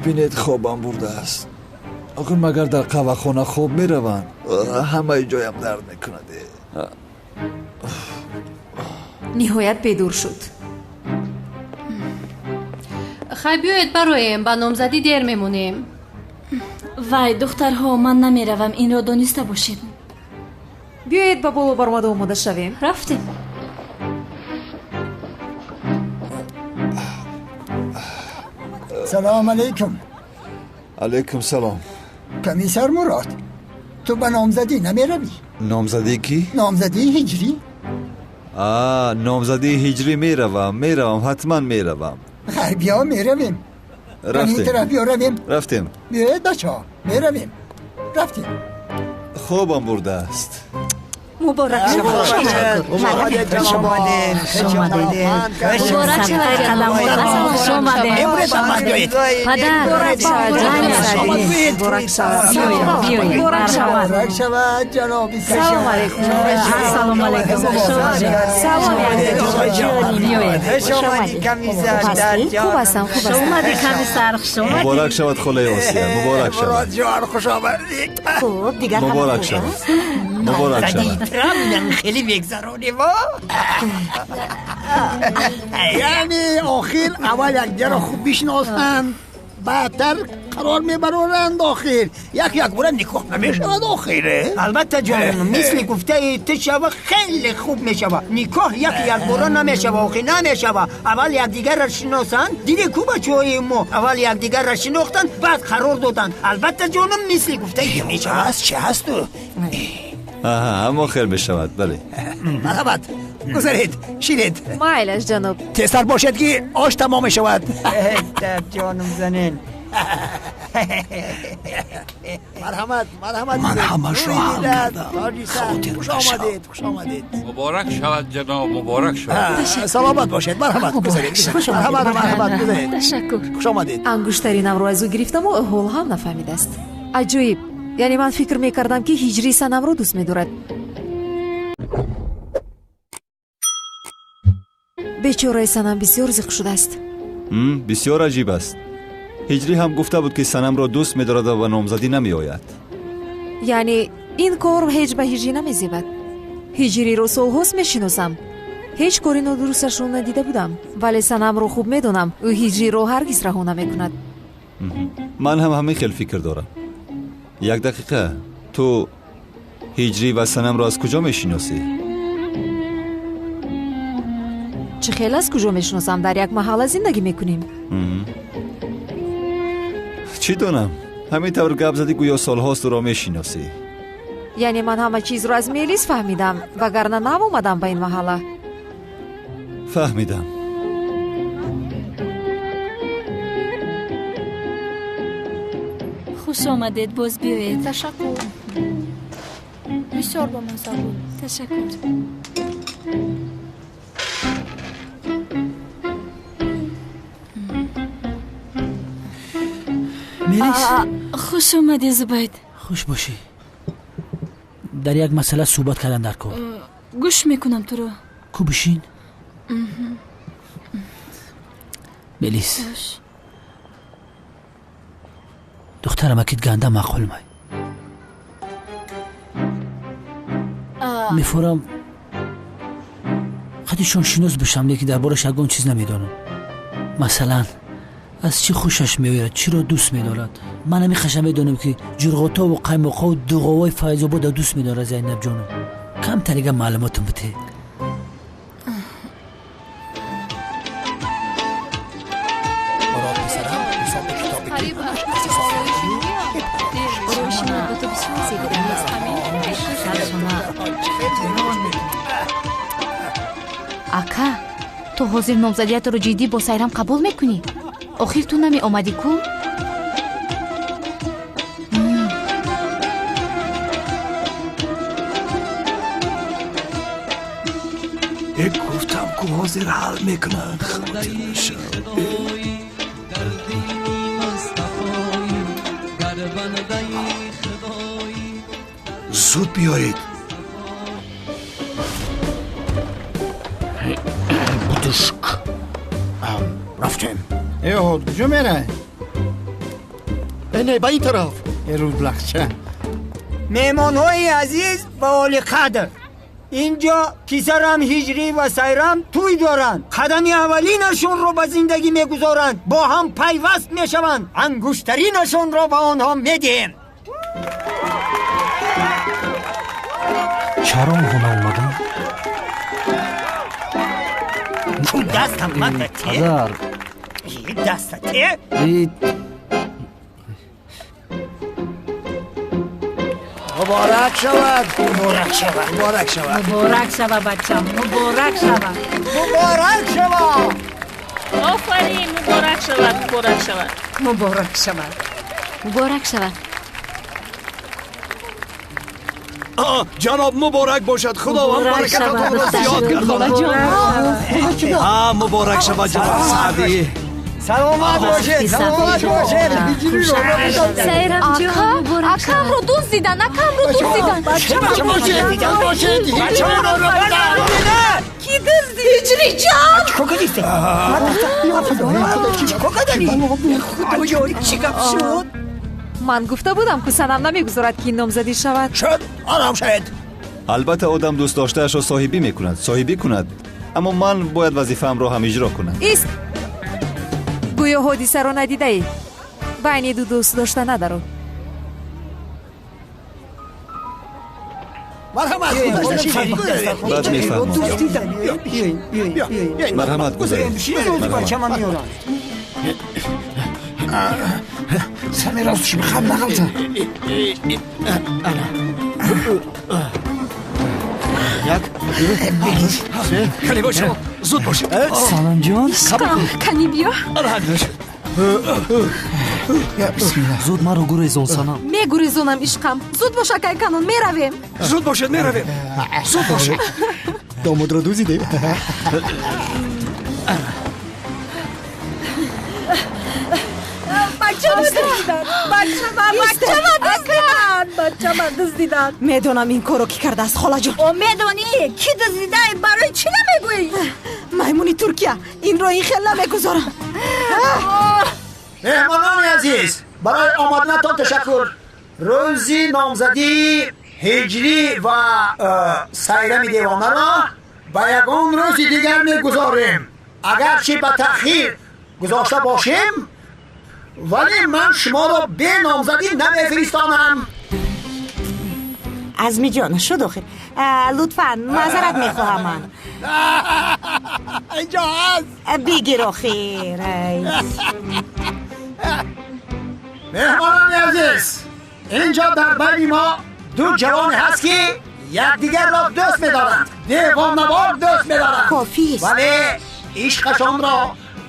D: Бинед, хобам бурдааст. Охир магар дар қаҳвахона хоб мераванд? Ҳамаи ҷоям дард мекунад.
I: Ниҳоят бедор шуд.
H: Хай, биёед бароем, ба номзадӣ дер мемонем.
V: Вай, духтарҳо, ман намеравам, инро дониста бошед.
I: Биёед ба боло баромада омода шавем.
V: Рафтем.
N: Салом алейкум.
D: Алейкум салом.
N: Комиссар Мурод, ту ба номзадӣ намеравӣ?
D: Номзадии кӣ?
N: Номзадии ҳиҷрӣ.
D: Номзадии ҳиҷрӣ меравам, меравам, ҳатман меравам.
N: Хайр, биё меравем.
D: Рафтем.
N: Тараф биё равем.
D: Рафтем.
N: Биёед бачаҳо, меравем. Рафтем.
D: Хобам бурдааст.
R: Муборак шавад.
V: Муборак шавад, ҷаноб. Хуш омадед. Падар,
R: муборак шавад.
I: Муборак шавад.
N: Муборак шавад, ҷаноби.
I: Салом алейкум.
V: Ассалому алейкум. Хуш омадед.
I: Салом алейкум.
V: Биёед.
N: Хуш омадӣ, комиссар.
I: Хуб ҳастам, хуб
V: Хуш омадӣ, комиссар. Хуш омадӣ.
D: Муборак шавад, холаи Осия. Муборак шавад.
S: Муродҷон, хуш омадӣ.
R: Хуб, дигар ҳама
D: Муборак
R: хуб
D: шавад.
R: аст?
D: Муборак шавад.
N: Траминам хеле мегзаронем.
S: Яъне охир аввал якдигарро хуб бишносанд, баъдтар қарор мебароранд. Охир як якбора никоҳ намешавад охир.
N: Албатта, ҷонам, мисли гуфтаи ту шава, хеле хуб мешава. Никоҳ як якбора намешава, охир намешава. Аввал якдигарро шиносанд. Диде ку, бачаҳои мо аввал якдигарро шинохтанд, баъд қарор доданд. Албатта, ҷонам, мисли гуфтаи ту мешава.
S: Аст, чи ҳасту?
D: Аҳа, аммо хел мешавад, бале.
S: Марҳамат, гузаред, шинед.
I: Майлаш, ҷаноб.
S: Тезтар бошед, ки ош тамом мешавад.
N: Ҷонум, занен.
S: Марҳамат, марҳамат.
B: Ман ҳамашро ҳал кардам. Хотир
S: Хуш омадед, хуш омадед.
C: Муборак шавад, ҷаноб, муборак шавад.
S: Саломат бошед, марҳамат, гузаред. Марҳамат, марҳамат, гузаред.
V: Ташаккур.
S: Хуш омадед.
I: Ангуштаринамро аз ӯ гирифтаму ҳол ҳам нафаҳмидааст. Аҷоиб. Яъне ман фикр мекардам, ки Ҳиҷрӣ Санамро дӯст медорад. Бечораи Санам бисёр зиқ шудааст.
D: Бисёр аҷиб аст. Ҳиҷрӣ ҳам гуфта буд, ки Санамро дӯст медорад ва ба номзадӣ намеояд.
I: Яъне ин кор ҳеҷ ба Ҳиҷрӣ намезебад. Ҳиҷриро солҳост мешиносам, ҳеҷ кори нодурусташро надида будам, вале Санамро хуб медонам, ӯ Ҳиҷриро ҳаргиз раҳо намекунад.
D: Ман ҳам ҳамин хел фикр дорам. Як дақиқа, ту Ҳиҷрӣ ва Санамро аз куҷо мешиносӣ?
I: Чӣ хел аз куҷо мешиносам? Дар як маҳалла зиндагӣ мекунем.
D: Чӣ донам, ҳамин тавр гап задӣ, гӯё солҳост ӯро мешиносӣ.
I: Яъне ман ҳама чизро аз Мелис фаҳмидам, вагарна нав омадам ба ин маҳалла.
D: Фаҳмидам.
V: Хуш омадед, боз биёед.
K: Ташаккур. Бисёр бомазза буд.
V: Ташаккур.
E: Мелис.
V: Хуш омадӣ, Зубайд.
E: Хуш бошӣ. Дар як масъала суҳбат кардан дар кор.
V: Гӯш мекунам туро.
E: Ку бишин. Мелис, духтарам акид ганда маъқулмай. Мефорам қадишон шинос бишам, лекин дар бораш ягон чиз намедонам. Масалан, аз чӣ хушаш меояд, чиро дӯст медорад. Ман ҳамин медонам, ки ҷурғотову қаймоқову дуғовои Файзобода дӯст медорад. Зайнабҷону, камтарига маълумотам бите.
U: Ака, ту ҳозир номзадиятро ҷиддӣ бо Сайрам қабул мекунӣ? Охир ту намеомадӣ ку?
B: Э, гуфтам ку, ҳозир ҳал мекунам, хотир нашав. Зуд биёед. Бутушк,
F: рафтем. Эҳод, куҷо мерай?
B: Не, ба ин тараф.
F: Рӯзлахча.
N: Меҳмонҳои азиз ва олиқадр, инҷо писарам Ҳиҷрӣ ва Сайрам тӯй доранд. Қадами аввалинашонро ба зиндагӣ мегузоранд, бо ҳам пайваст мешаванд. Ангуштаринашонро ба онҳо медиҳем.
J: Чаро онҳо наомаданд?
N: Дастам мата те.
J: Падар.
N: Даста те.
S: Муборак шавад.
N: Муборак шавад.
S: Муборак шавад.
U: Муборак шава, бачам, муборак шава.
N: Муборак шава.
U: Офарин, муборак шавад, муборак шавад.
R: Муборак шавад.
U: Муборак шавад.
B: Ҷаноб, муборак бошад. Худованд баракататонро зиёд гардонад. Муборак шавад, ҷаноб Саъдӣ.
N: Саломат бошед, саломат бошед.
U: Акамро дуздидан, акамро дуздидан.
A: Ки дуздид? Ҳиҷриҷон!
N: Чӣ кор кардӣ? Чӣ кор кардӣ? Худоё, чӣ гап шуд?
I: Ман гуфта будам, ку Санам намегузорад, ки ин номзадӣ шавад.
S: Шуд, ором шавед.
D: Албатта, одам дӯст доштаашро соҳибӣ мекунад, соҳибӣ кунад, аммо ман бояд вазифаамро ҳам иҷро кунам.
I: Ист! Гӯё ҳодисаро надидаӣ. Байни ду дӯст дошта надаро.
S: Марҳамат,
D: баъд мефаҳмам. Марҳамат, гузаред.
F: Сами ростш бихам нағалта.
B: Як, ду, се. Кани бошед, зуд бошед.
J: Санамҷон,
L: кани биё.
J: Зуд маро гурезон, Санам.
L: Мегурезонам, ишқам. Зуд бош, акай Канон, меравем.
B: Зуд бошед, меравем. Зуд бошед.
S: Домодро дузидем.
L: Бачама дуздиданд.
A: Медонам ин корро кӣ кардааст, холаҷон.
R: О, медонӣ кӣ дуздида? Барои чӣ намегӯӣ?
A: Маймуни Туркия, инро ин хел намегузорам.
F: Меҳмонони азиз, барои омаданатон ташаккур. Рӯзи номзадии Ҳиҷрӣ ва Сайрами девонаро ба ягон рӯзи дигар мегузорем. Агарчи ба таъхир гузошта бошем, вале ман шуморо бе номзадӣ намефиристонам.
R: Азмиҷон, шуд охир. Лутфан, маъзарат мехоҳам ман.
S: Инҷо ҳаст.
R: Бигир охир.
F: Меҳмонони азиз, инҷо дар байни мо ду ҷавоне ҳаст, ки якдигарро дӯст медоранд, девонавор дӯст медоранд.
R: Кофист.
F: Вале ишқашонро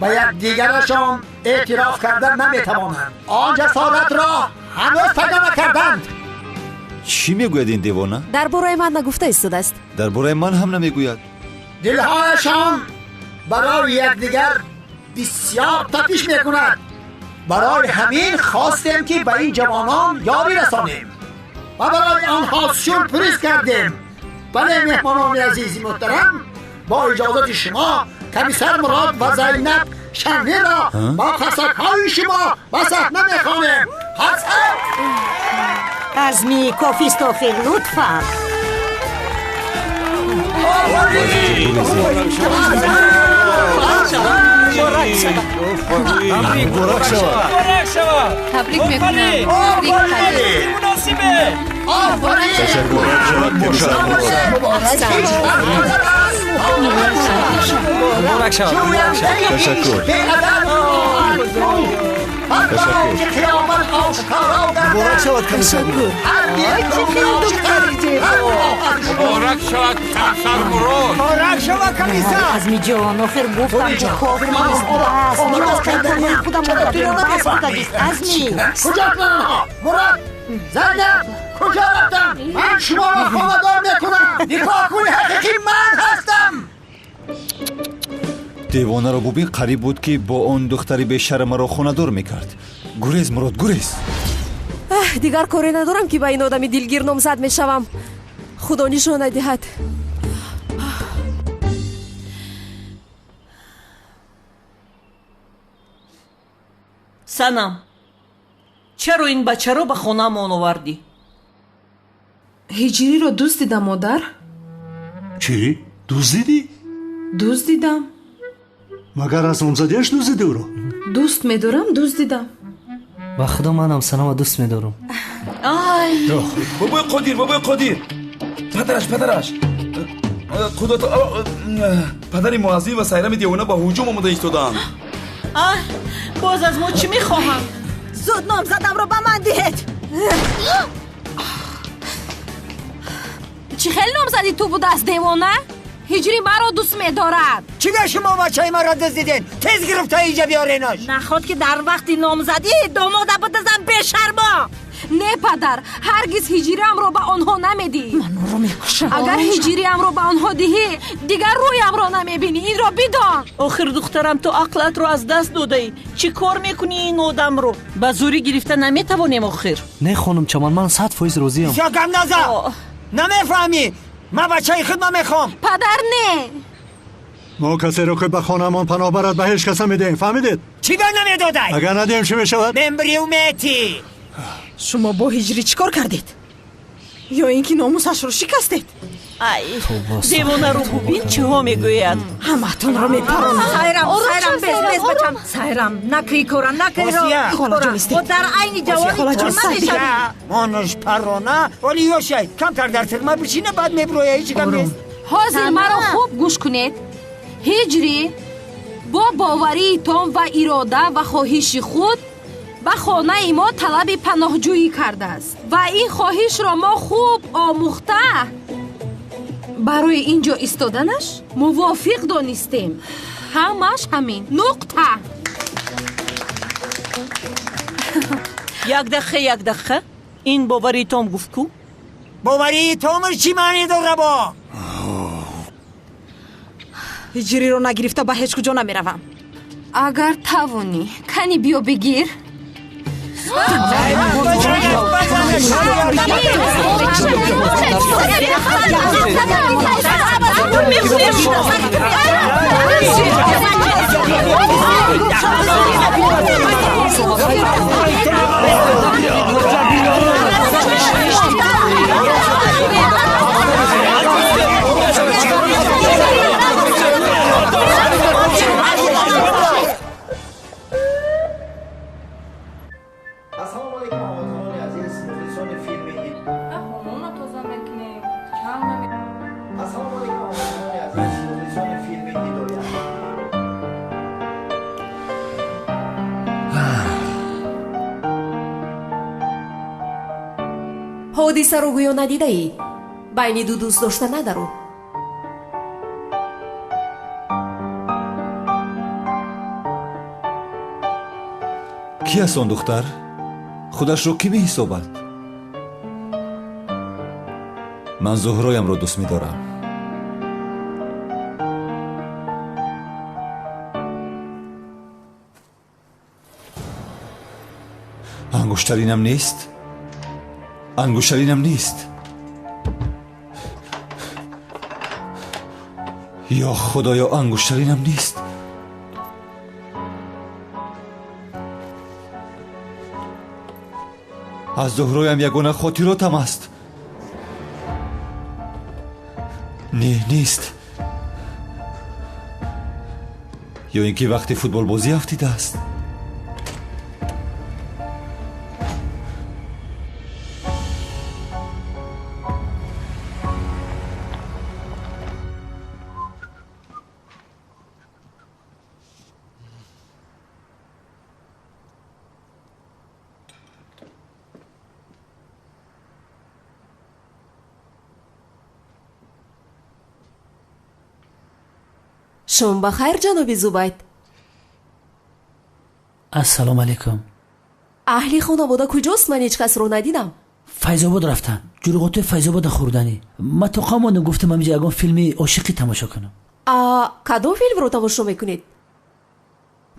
F: ба якдигарашон эътироф карда наметавонанд. Он ҷасоратро ҳанӯз пайдо накарданд.
D: Чӣ мегӯяд ин девона?
I: Дар бораи ман нагуфта истодааст.
D: Дар бораи ман ҳам намегӯяд.
F: Дилҳояшон барои якдигар бисёр тапиш мекунад. Барои ҳамин хостем, ки ба ин ҷавонон ёрӣ расонем ва барои онҳо сюрприз кардем. Бале, меҳмонони азизи муҳтарам, бо иҷозати шумо комиссар Мурод ва Зайнаб Шанниро бо қасакҳои шумо ба саҳна мехонем. Ҳасад!
R: Азми, кофист охир, лутфан.
H: Табрик мекунам.
K: Муборак шавад.
D: Ташаккур.
B: Муборак шавад, комиссар.
C: Муборак шавад, комиссар Мурод.
N: Муборак шавад, комиссар.
R: Азмиҷон, охир гуфтам, ки кофист. Бас, худам бас кардагист. Азми.
F: Куҷо рафтанд? Мурод, Зайнаб, куҷо рафтанд? Ман шуморо хонадор мекунам. Никоҳкуни ҳақиқӣ ман ҳастам.
D: Девонаро бубин, қариб буд, ки бо он духтари бешара маро хонадор мекард. Гурез, Мурод, гурез.
I: Дигар коре надорам, ки ба ин одами дилгир номзад мешавам. Худо нишона диҳад.
M: Санам, чаро ин бачаро ба хонаамон овардӣ?
L: Ҳиҷриро дуздидам, модар.
W: Чӣ? Дуздидӣ?
L: Дуздидам.
W: Магар аз номзадиаш дуздидӣ ӯро?
L: Дӯст медорам, дуздидам.
J: Ба худо, манам Санама дӯст медорам.
M: Ай!
K: Бобои Қодир, бобои Қодир, падараш, падараш, худо, падари Муаззим ва Сайрами девона ба ҳуҷум омода истодаанд.
M: Боз аз мо чӣ мехоҳанд?
A: Зуд номзадамро ба ман диҳед.
U: Чӣ хел номзади ту будааст, девона? Ҳиҷри маро дӯст медорад.
N: Чига шумо бачаи маро дуздиден? Тез гирифта инҷа биёренаш.
R: Наход, ки дар вақти номзадӣ домода бидузам, бешармо.
L: Не падар, ҳаргиз ҳиҷриамро ба онҳо намедиҳӣ.
A: Ман ӯро мекушам.
L: Агар ҳиҷриамро ба онҳо диҳӣ, дигар рӯямро намебинӣ. Инро бидон.
M: Охир духтарам, ту ақлатро аз даст додаӣ. Чӣ кор мекунӣ ин одамро? Ба зӯрӣ гирифта наметавонем охир.
J: Не хонум Чаман, ман 100% розиам.
N: Бисёр гап назан. Намефаҳмӣ? Ман бачаи худро мехоҳам.
L: Падар, не.
W: Мо касеро ки ба хонаамон паноҳ барад ба ҳеҷ кас намедиҳем, фаҳмидед?
N: Чӣ ба намедодай?
W: Агар надиҳем чӣ мешавад?
N: Мембрию метӣ.
A: Шумо бо ҳиҷрӣ чӣ кор кардед? Ё ин ки номусашро шикастед?
M: Ай, девонаро бубин, чиҳо мегӯяд.
A: Ҳамаатонро мепаронам.
R: Сайрам, Сайрам, бес, бес, бачам. Сайрам, накӣ кора, накӣ ро.
A: Холаҷон, истед.
R: Дар айни ҷавони
A: Холаҷон,
R: мешавӣ.
N: Монаш парона, оли ёшай, камтар дар тирма бишина, баъд меброя, ҳеҷ гап нест.
L: Ҳозир маро хуб гӯш кунед. Ҳиҷрӣ бо боварии том ва ирода ва хоҳиши худ ба хонаи мо талаби паноҳҷӯӣ кардааст ва ин хоҳишро мо хуб омӯхта барои ин ҷо истоданаш мувофиқ донистем. Ҳамаш ҳамин. Нуқта.
M: Як дақиқа, як дақиқа. Ин боварии том гуфт ку?
N: Боварии томаш чӣ маъне дора бо?
A: Ҳиҷриро нагирифта ба ҳеҷ куҷо намеравам.
L: Агар тавонӣ, кани биё бигир.
I: Ҳодисаро гӯё надидаӣ. Байни ду дӯст дошта надару.
D: Ки аст он духтар? Худашро кӣ меҳисобад? Ман Зуҳроямро дӯст медорам. Ангуштаринам нест? Ангуштаринам нест. Ё Худоё, ангуштаринам нест. Аз Зуҳроям ягона хотиротам аст. Не, нест. Ё ин ки вақти футболбозӣ афтидааст.
I: Шом ба хайр, ҷаноби Зубайд.
E: Ассалому алайкум.
I: Аҳли хонавода куҷост? Ман ҳеҷ касро надидам.
E: Файзобод рафтанд. Ҷурғотои Файзобода хӯрданӣ. Ман то қам мондам, гуфтам ҳаминҷа ягон филми ошиқӣ тамошо кунам.
I: Кадом филмро тамошо мекунед?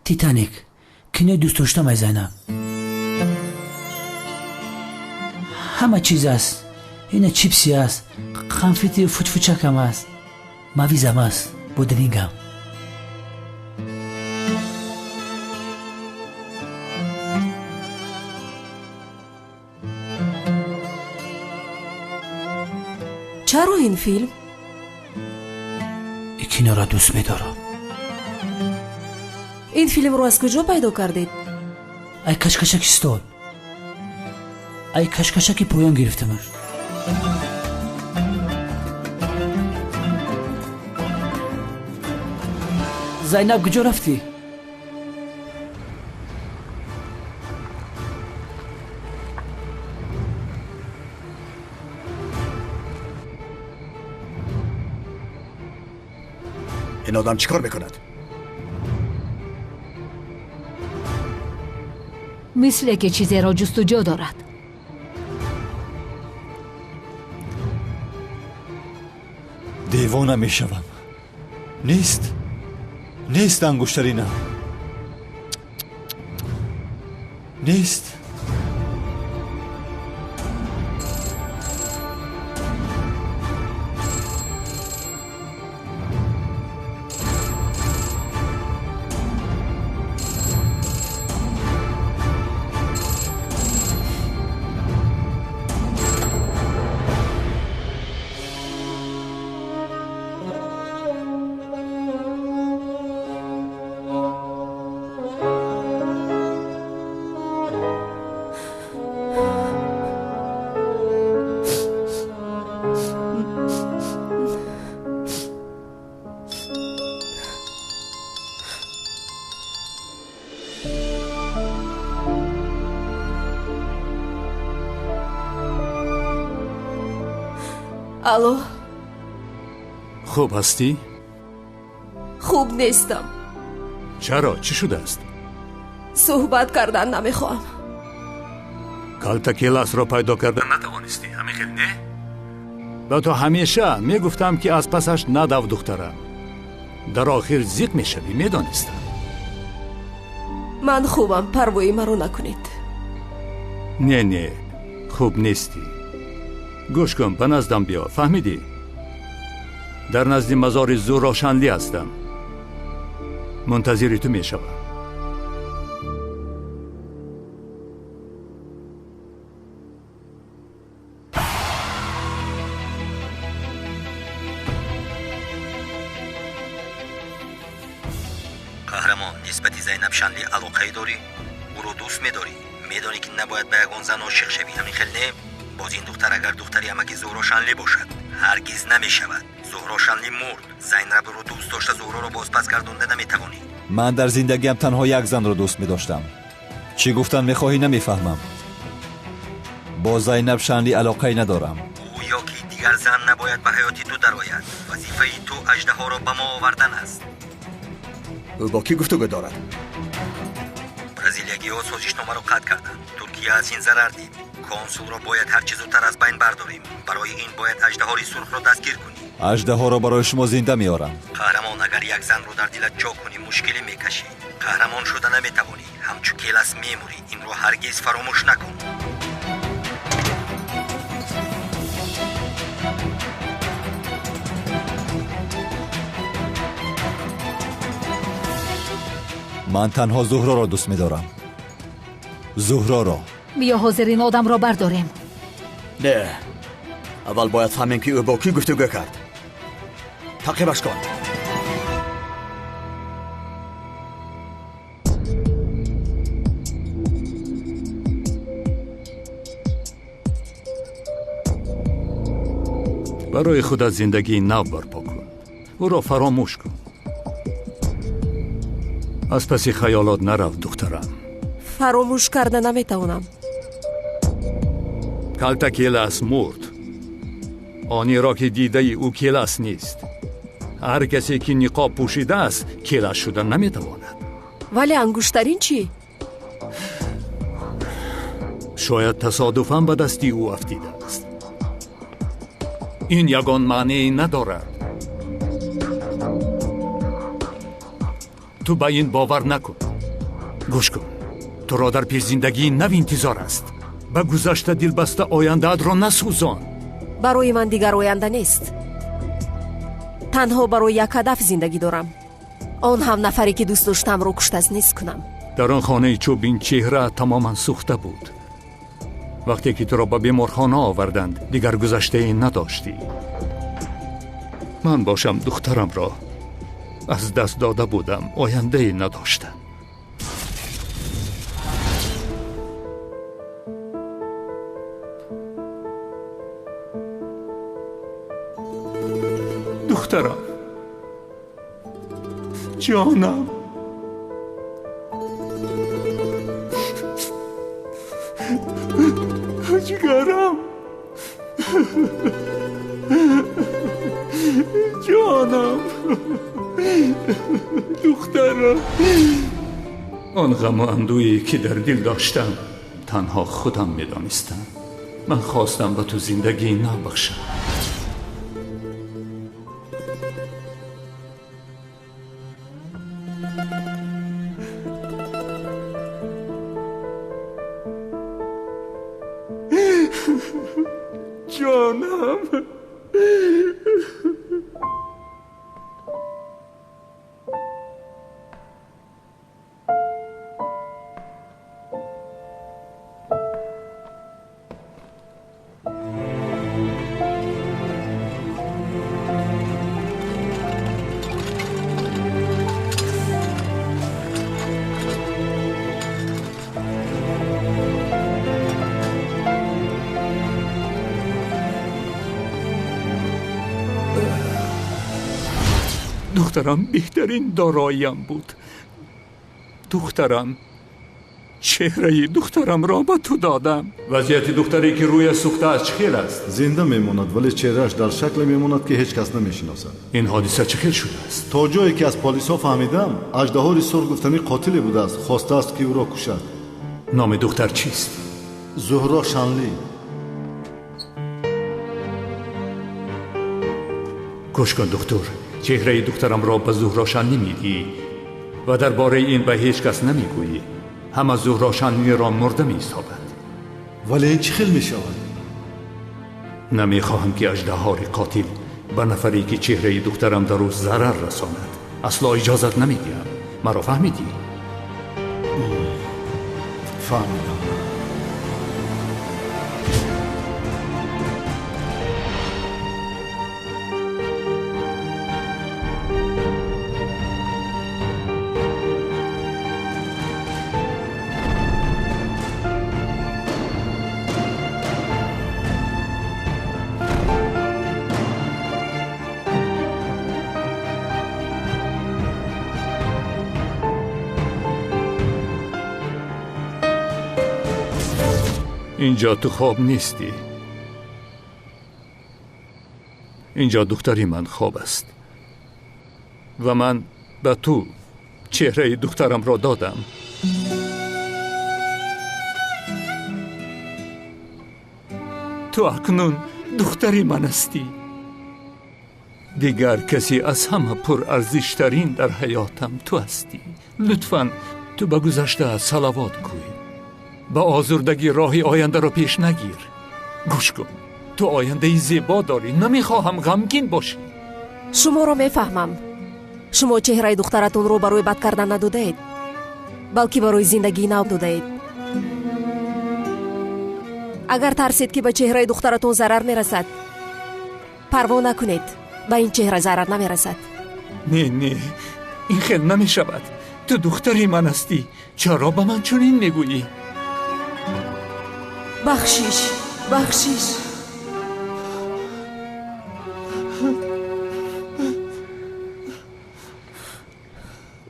E: Титаник. Кинои дӯстдоштам ай Зайнаб. Ҳама чиз аст. Ина чипси аст, конфети футфучакам аст, мавизам аст, бодрингам.
I: Чаро ин филм?
E: Ин киноро дӯст медорам.
I: Ин филмро аз куҷо пайдо кардед?
E: Ай кашкашаки стол. Ай кашкашаки поён гирифтамаш. Зайнаб, куҷо рафтӣ?
B: Ин одам чӣ кор мекунад?
H: Мисле ки чизеро ҷустуҷӯ дорад.
D: Девона мешавам. Нест, нест ангуштаринам, нест.
L: Алло.
O: Хуб ҳастӣ?
L: Хуб нестам.
O: Чаро? Чӣ шудааст?
L: Суҳбат кардан намехоҳам.
O: Калта Келасро пайдо карда натавонистӣ, ҳамин хел не? Ба ту ҳамеша мегуфтам, ки аз пасаш надав, духтарам. Дар охир зиқ мешавӣ, медонистам.
L: Ман хубам, парвои маро накунед.
O: Не, не, хуб нестӣ. Гӯш кун, ба наздам биё, фаҳмидӣ? Дар назди мазори Зуҳро Шанлӣ ҳастам. Мунтазири ту мешавам.
P: Қаҳрамон, нисбати Зайнаб Шанлӣ алоқае дорӣ? Ӯро дӯст медорӣ? Медонӣ, ки набояд ба ягон зан ошиқ шавӣ, ҳамин хел не? Боз ин духтар агар духтари амаки Зуҳро Шанлӣ бошад, ҳаргиз намешавад. Зуҳро Шанлӣ мурд. Зайнабро дӯст дошта Зуҳроро бозпас гардонда наметавонӣ.
D: Ман дар зиндагиам танҳо як занро дӯст медоштам. Чӣ гуфтан мехоҳӣ, намефаҳмам. Бо Зайнаб Шанлӣ алоқае надорам.
P: Ӯ ё ки дигар зан набояд ба ҳаёти ту дарояд. Вазифаи ту аждаҳоро ба мо овардан аст.
B: Ӯ бо кӣ гуфтугӯ дорад?
P: Бразилиягиҳо созишномаро қатъ карданд. Туркия аз ин зарар дид. Консулро бояд ҳарчи зудтар аз байн бардорем. Барои ин бояд аждаҳори сурхро дастгир кунӣ.
D: Аждаҳоро барои шумо зинда меорам.
P: Қаҳрамон, агар як занро дар дилат ҷо кунӣ, мушкилӣ мекашӣ. Қаҳрамон шуда наметавонӣ. Ҳамчу Келас мемурӣ. Инро ҳаргиз фаромӯш накун.
D: Ман танҳо Зуҳроро дӯст медорам. Зуҳроро.
U: Биё ҳозир ин одамро бардорем.
B: Не, аввал бояд фаҳмем, ки ӯ бо кӣ гуфтугӯ кард. Таъқибаш кун.
O: Барои худат зиндагии нав барпо кун. Ӯро фаромӯш кун. Аз паси хаёлот нарав, духтарам.
L: Фаромӯш карда наметавонам.
O: Калта Келас мурд. Онеро ки дидаи ӯ Келас нест. Ҳар касе ки ниқоб пӯшидааст, Келас шуда наметавонад.
L: Вале ангуштарин чӣ?
O: Шояд тасодуфан ба дасти ӯ афтидааст. Ин ягон маънее надорад. Ту ба ин бовар накун. Гӯш кун, туро дар пешзиндагии нав интизор аст. Ба гузашта дилбаста ояндаатро насӯзон.
L: Барои ман дигар оянда нест. Танҳо барои як ҳадаф зиндагӣ дорам. Он ҳам нафаре, ки дӯст доштамро куштаз нест кунам.
O: Дар он хонаи чӯбин чеҳра тамоман сӯхта буд. Вақте ки туро ба беморхона оварданд, дигар гузаштае надоштӣ. Ман бошам духтарамро аз даст дода будам, ояндае надоштам. Духтарам, ҷонам, ҷигарам, ҷонам, духтарам. Он ғаму андӯе ки дар дил доштам, танҳо худам медонистам. Ман хостам ба ту зиндагии нав бахшам.
C: Ҷонам. Духтарам беҳтарин дороиям буд. Духтарам, чеҳраи духтарамро ба ту додам. Вазъияти духтаре ки рӯяш сӯхта аст чӣ хел аст?
G: Зинда мемонад, вале чеҳрааш дар шакле мемонад ки ҳеҷ кас намешиносад.
O: Ин ҳодиса чӣ хел шудааст?
G: То ҷое ки аз полисҳо фаҳмидам, аждаҳори сурх гуфтанӣ қотиле будааст, хостааст ки ӯро кушад.
O: Номи духтар чист?
G: Зуҳро Шанлӣ.
O: Гӯш кун духтур, чеҳраи духтарамро ба Зуҳро Шанлӣ медиҳӣ ва дар бораи ин ба ҳеҷ кас намегӯӣ. Ҳама Зуҳро Шанлиро мурда меҳисобанд.
G: Вале ин чӣ хел мешавад?
O: Намехоҳам ки аждаҳори қотил ба нафаре ки чеҳраи духтарам дар ӯ зарар расонад. Асло иҷозат намедиҳам. Маро фаҳмидӣ?
G: Фаҳмидам.
O: Инҷо ту хоб нестӣ. Инҷо духтари ман хоб аст ва ман ба ту чеҳраи духтарамро додам. Ту акнун духтари ман ҳастӣ. Дигар касе аз ҳама пурарзиштарин дар ҳаётам ту ҳастӣ. Лутфан ту ба гузашта салавот гӯй. Ба озурдагӣ роҳи ояндаро пеш нагир. Гӯш кун, ту ояндаи зебо дорӣ. Намехоҳам ғамгин бошӣ.
I: Шуморо мефаҳмам. Шумо чеҳраи духтаратонро барои бад кардан надодаед, балки барои зиндагии нав додаед. Агар тарсед ки ба чеҳраи духтаратон зарар мерасад, парво накунед, ба ин чеҳра зарар намерасад.
O: Не, не, ин хел намешавад. Ту духтари ман ҳастӣ. Чаро ба ман чунин мегӯӣ?
I: Бахшиш, бахшиш.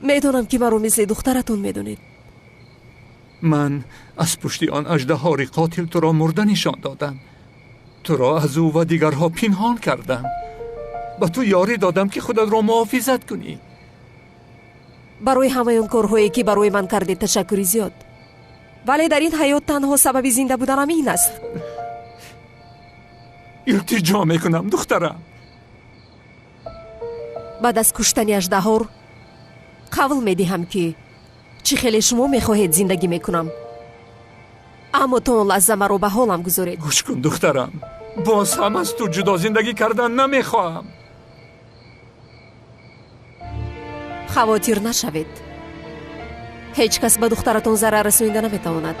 I: Медонам ки маро мисли духтаратон медонед.
O: Ман аз пушти он аждаҳори қотил туро мурда нишон додам. Туро аз ӯ ва дигарҳо пинҳон кардам. Ба ту ёрӣ додам ки худатро муҳофизат кунӣ.
I: Барои ҳамаи он корҳое ки барои ман кардед ташаккури зиёд. Вале дар ин ҳаёт танҳо сабаби зинда буданам ин аст.
O: Илтиҷо мекунам, духтарам.
I: Баъд аз куштани аждаҳор қавл медиҳам ки чӣ хеле шумо мехоҳед зиндагӣ мекунам. Аммо то он лаҳза маро ба ҳолам гузоред.
O: Гӯш кун, духтарам, боз ҳам аз ту ҷудо зиндагӣ кардан намехоҳам.
I: Хавотир нашавед. Ҳеҷ кас ба духтаратон зарар расонида наметавонад.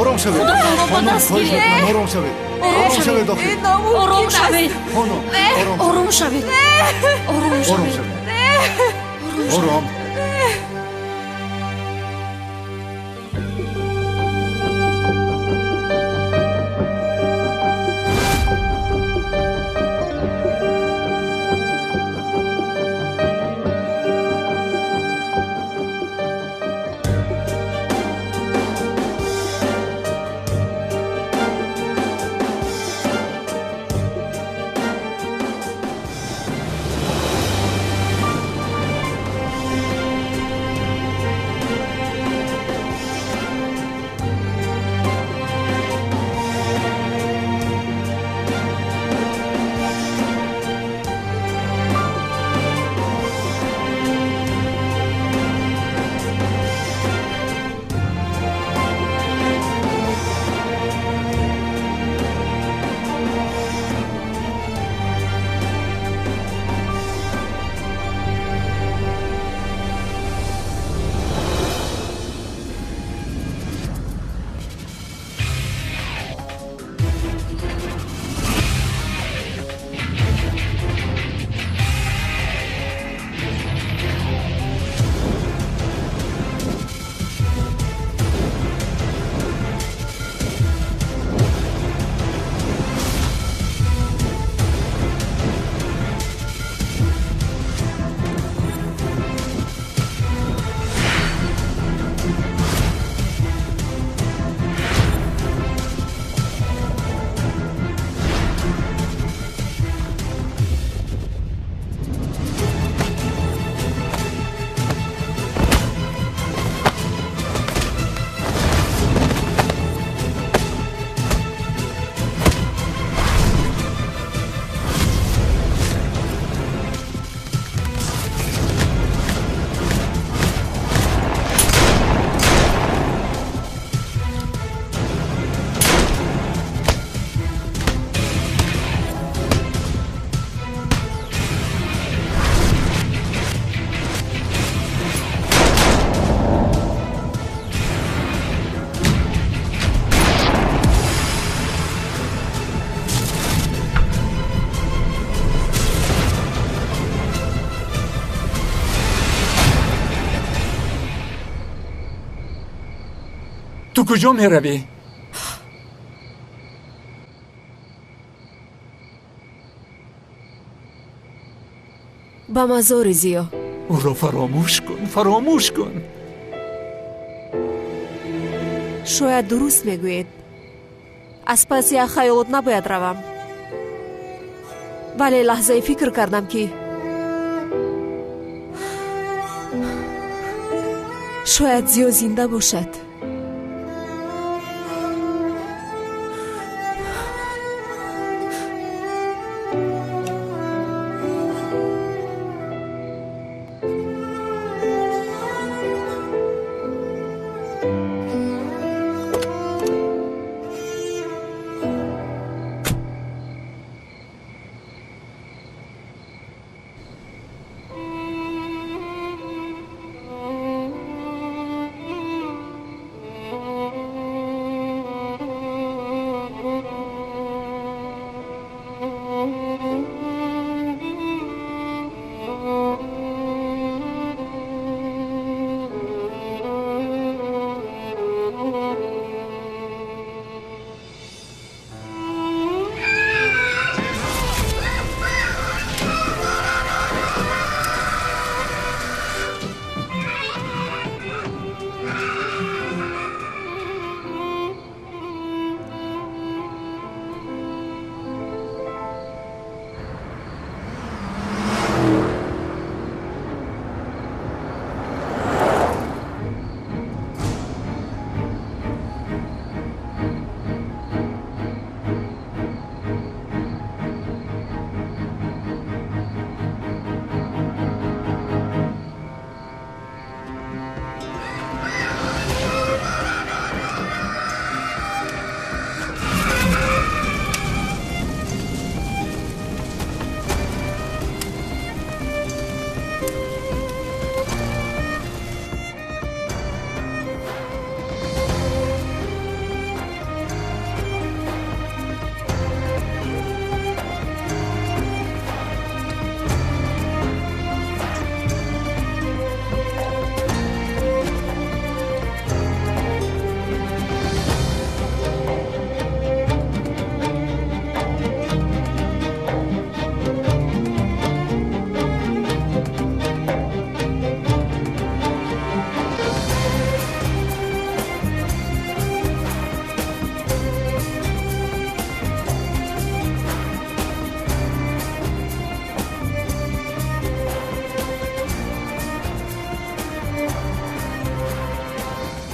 G: Ором шавед.
U: Худатонро ба
G: Хонум,
U: даст
G: хоҳиш
U: гиред.
G: мекунам, ором шавед. Ором шавед, охир.
U: Ором шавед.
G: Хонум,
U: Ором шавед. Ором
G: Ором
U: шавед.
G: шавед. Ором.
C: Ту куҷо меравӣ?
I: Ба мазори Зиё.
C: Ӯро фаромӯш кун, фаромӯш кун.
I: Шояд дуруст мегӯед. Аз паси як хаёлот набояд равам. Вале лаҳзае фикр кардам, ки шояд Зиё зинда бошад.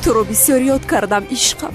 I: Туро бисёр ёд кардам, ишқам.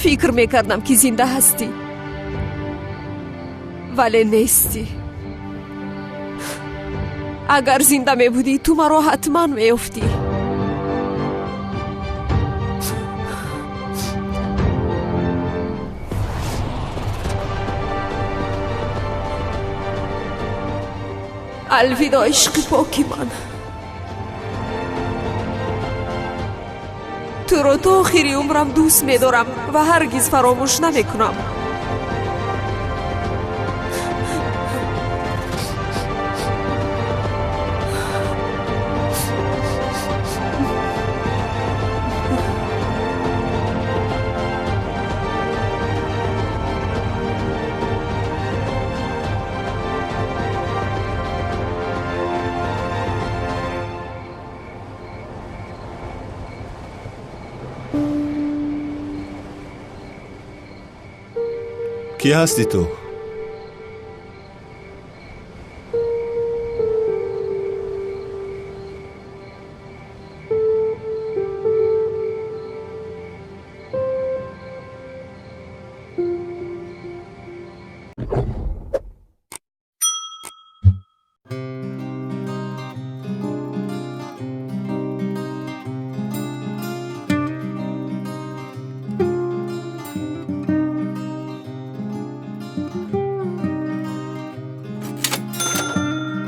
I: Фикр мекардам, ки зинда ҳастӣ, вале нестӣ. Агар зинда мебудӣ, ту маро ҳатман меёфтӣ. Алвидо, ишқи поки ман. Туро то охири умрам дӯст медорам ва ҳаргиз фаромӯш намекунам.
D: Кӣ ҳастӣ ту?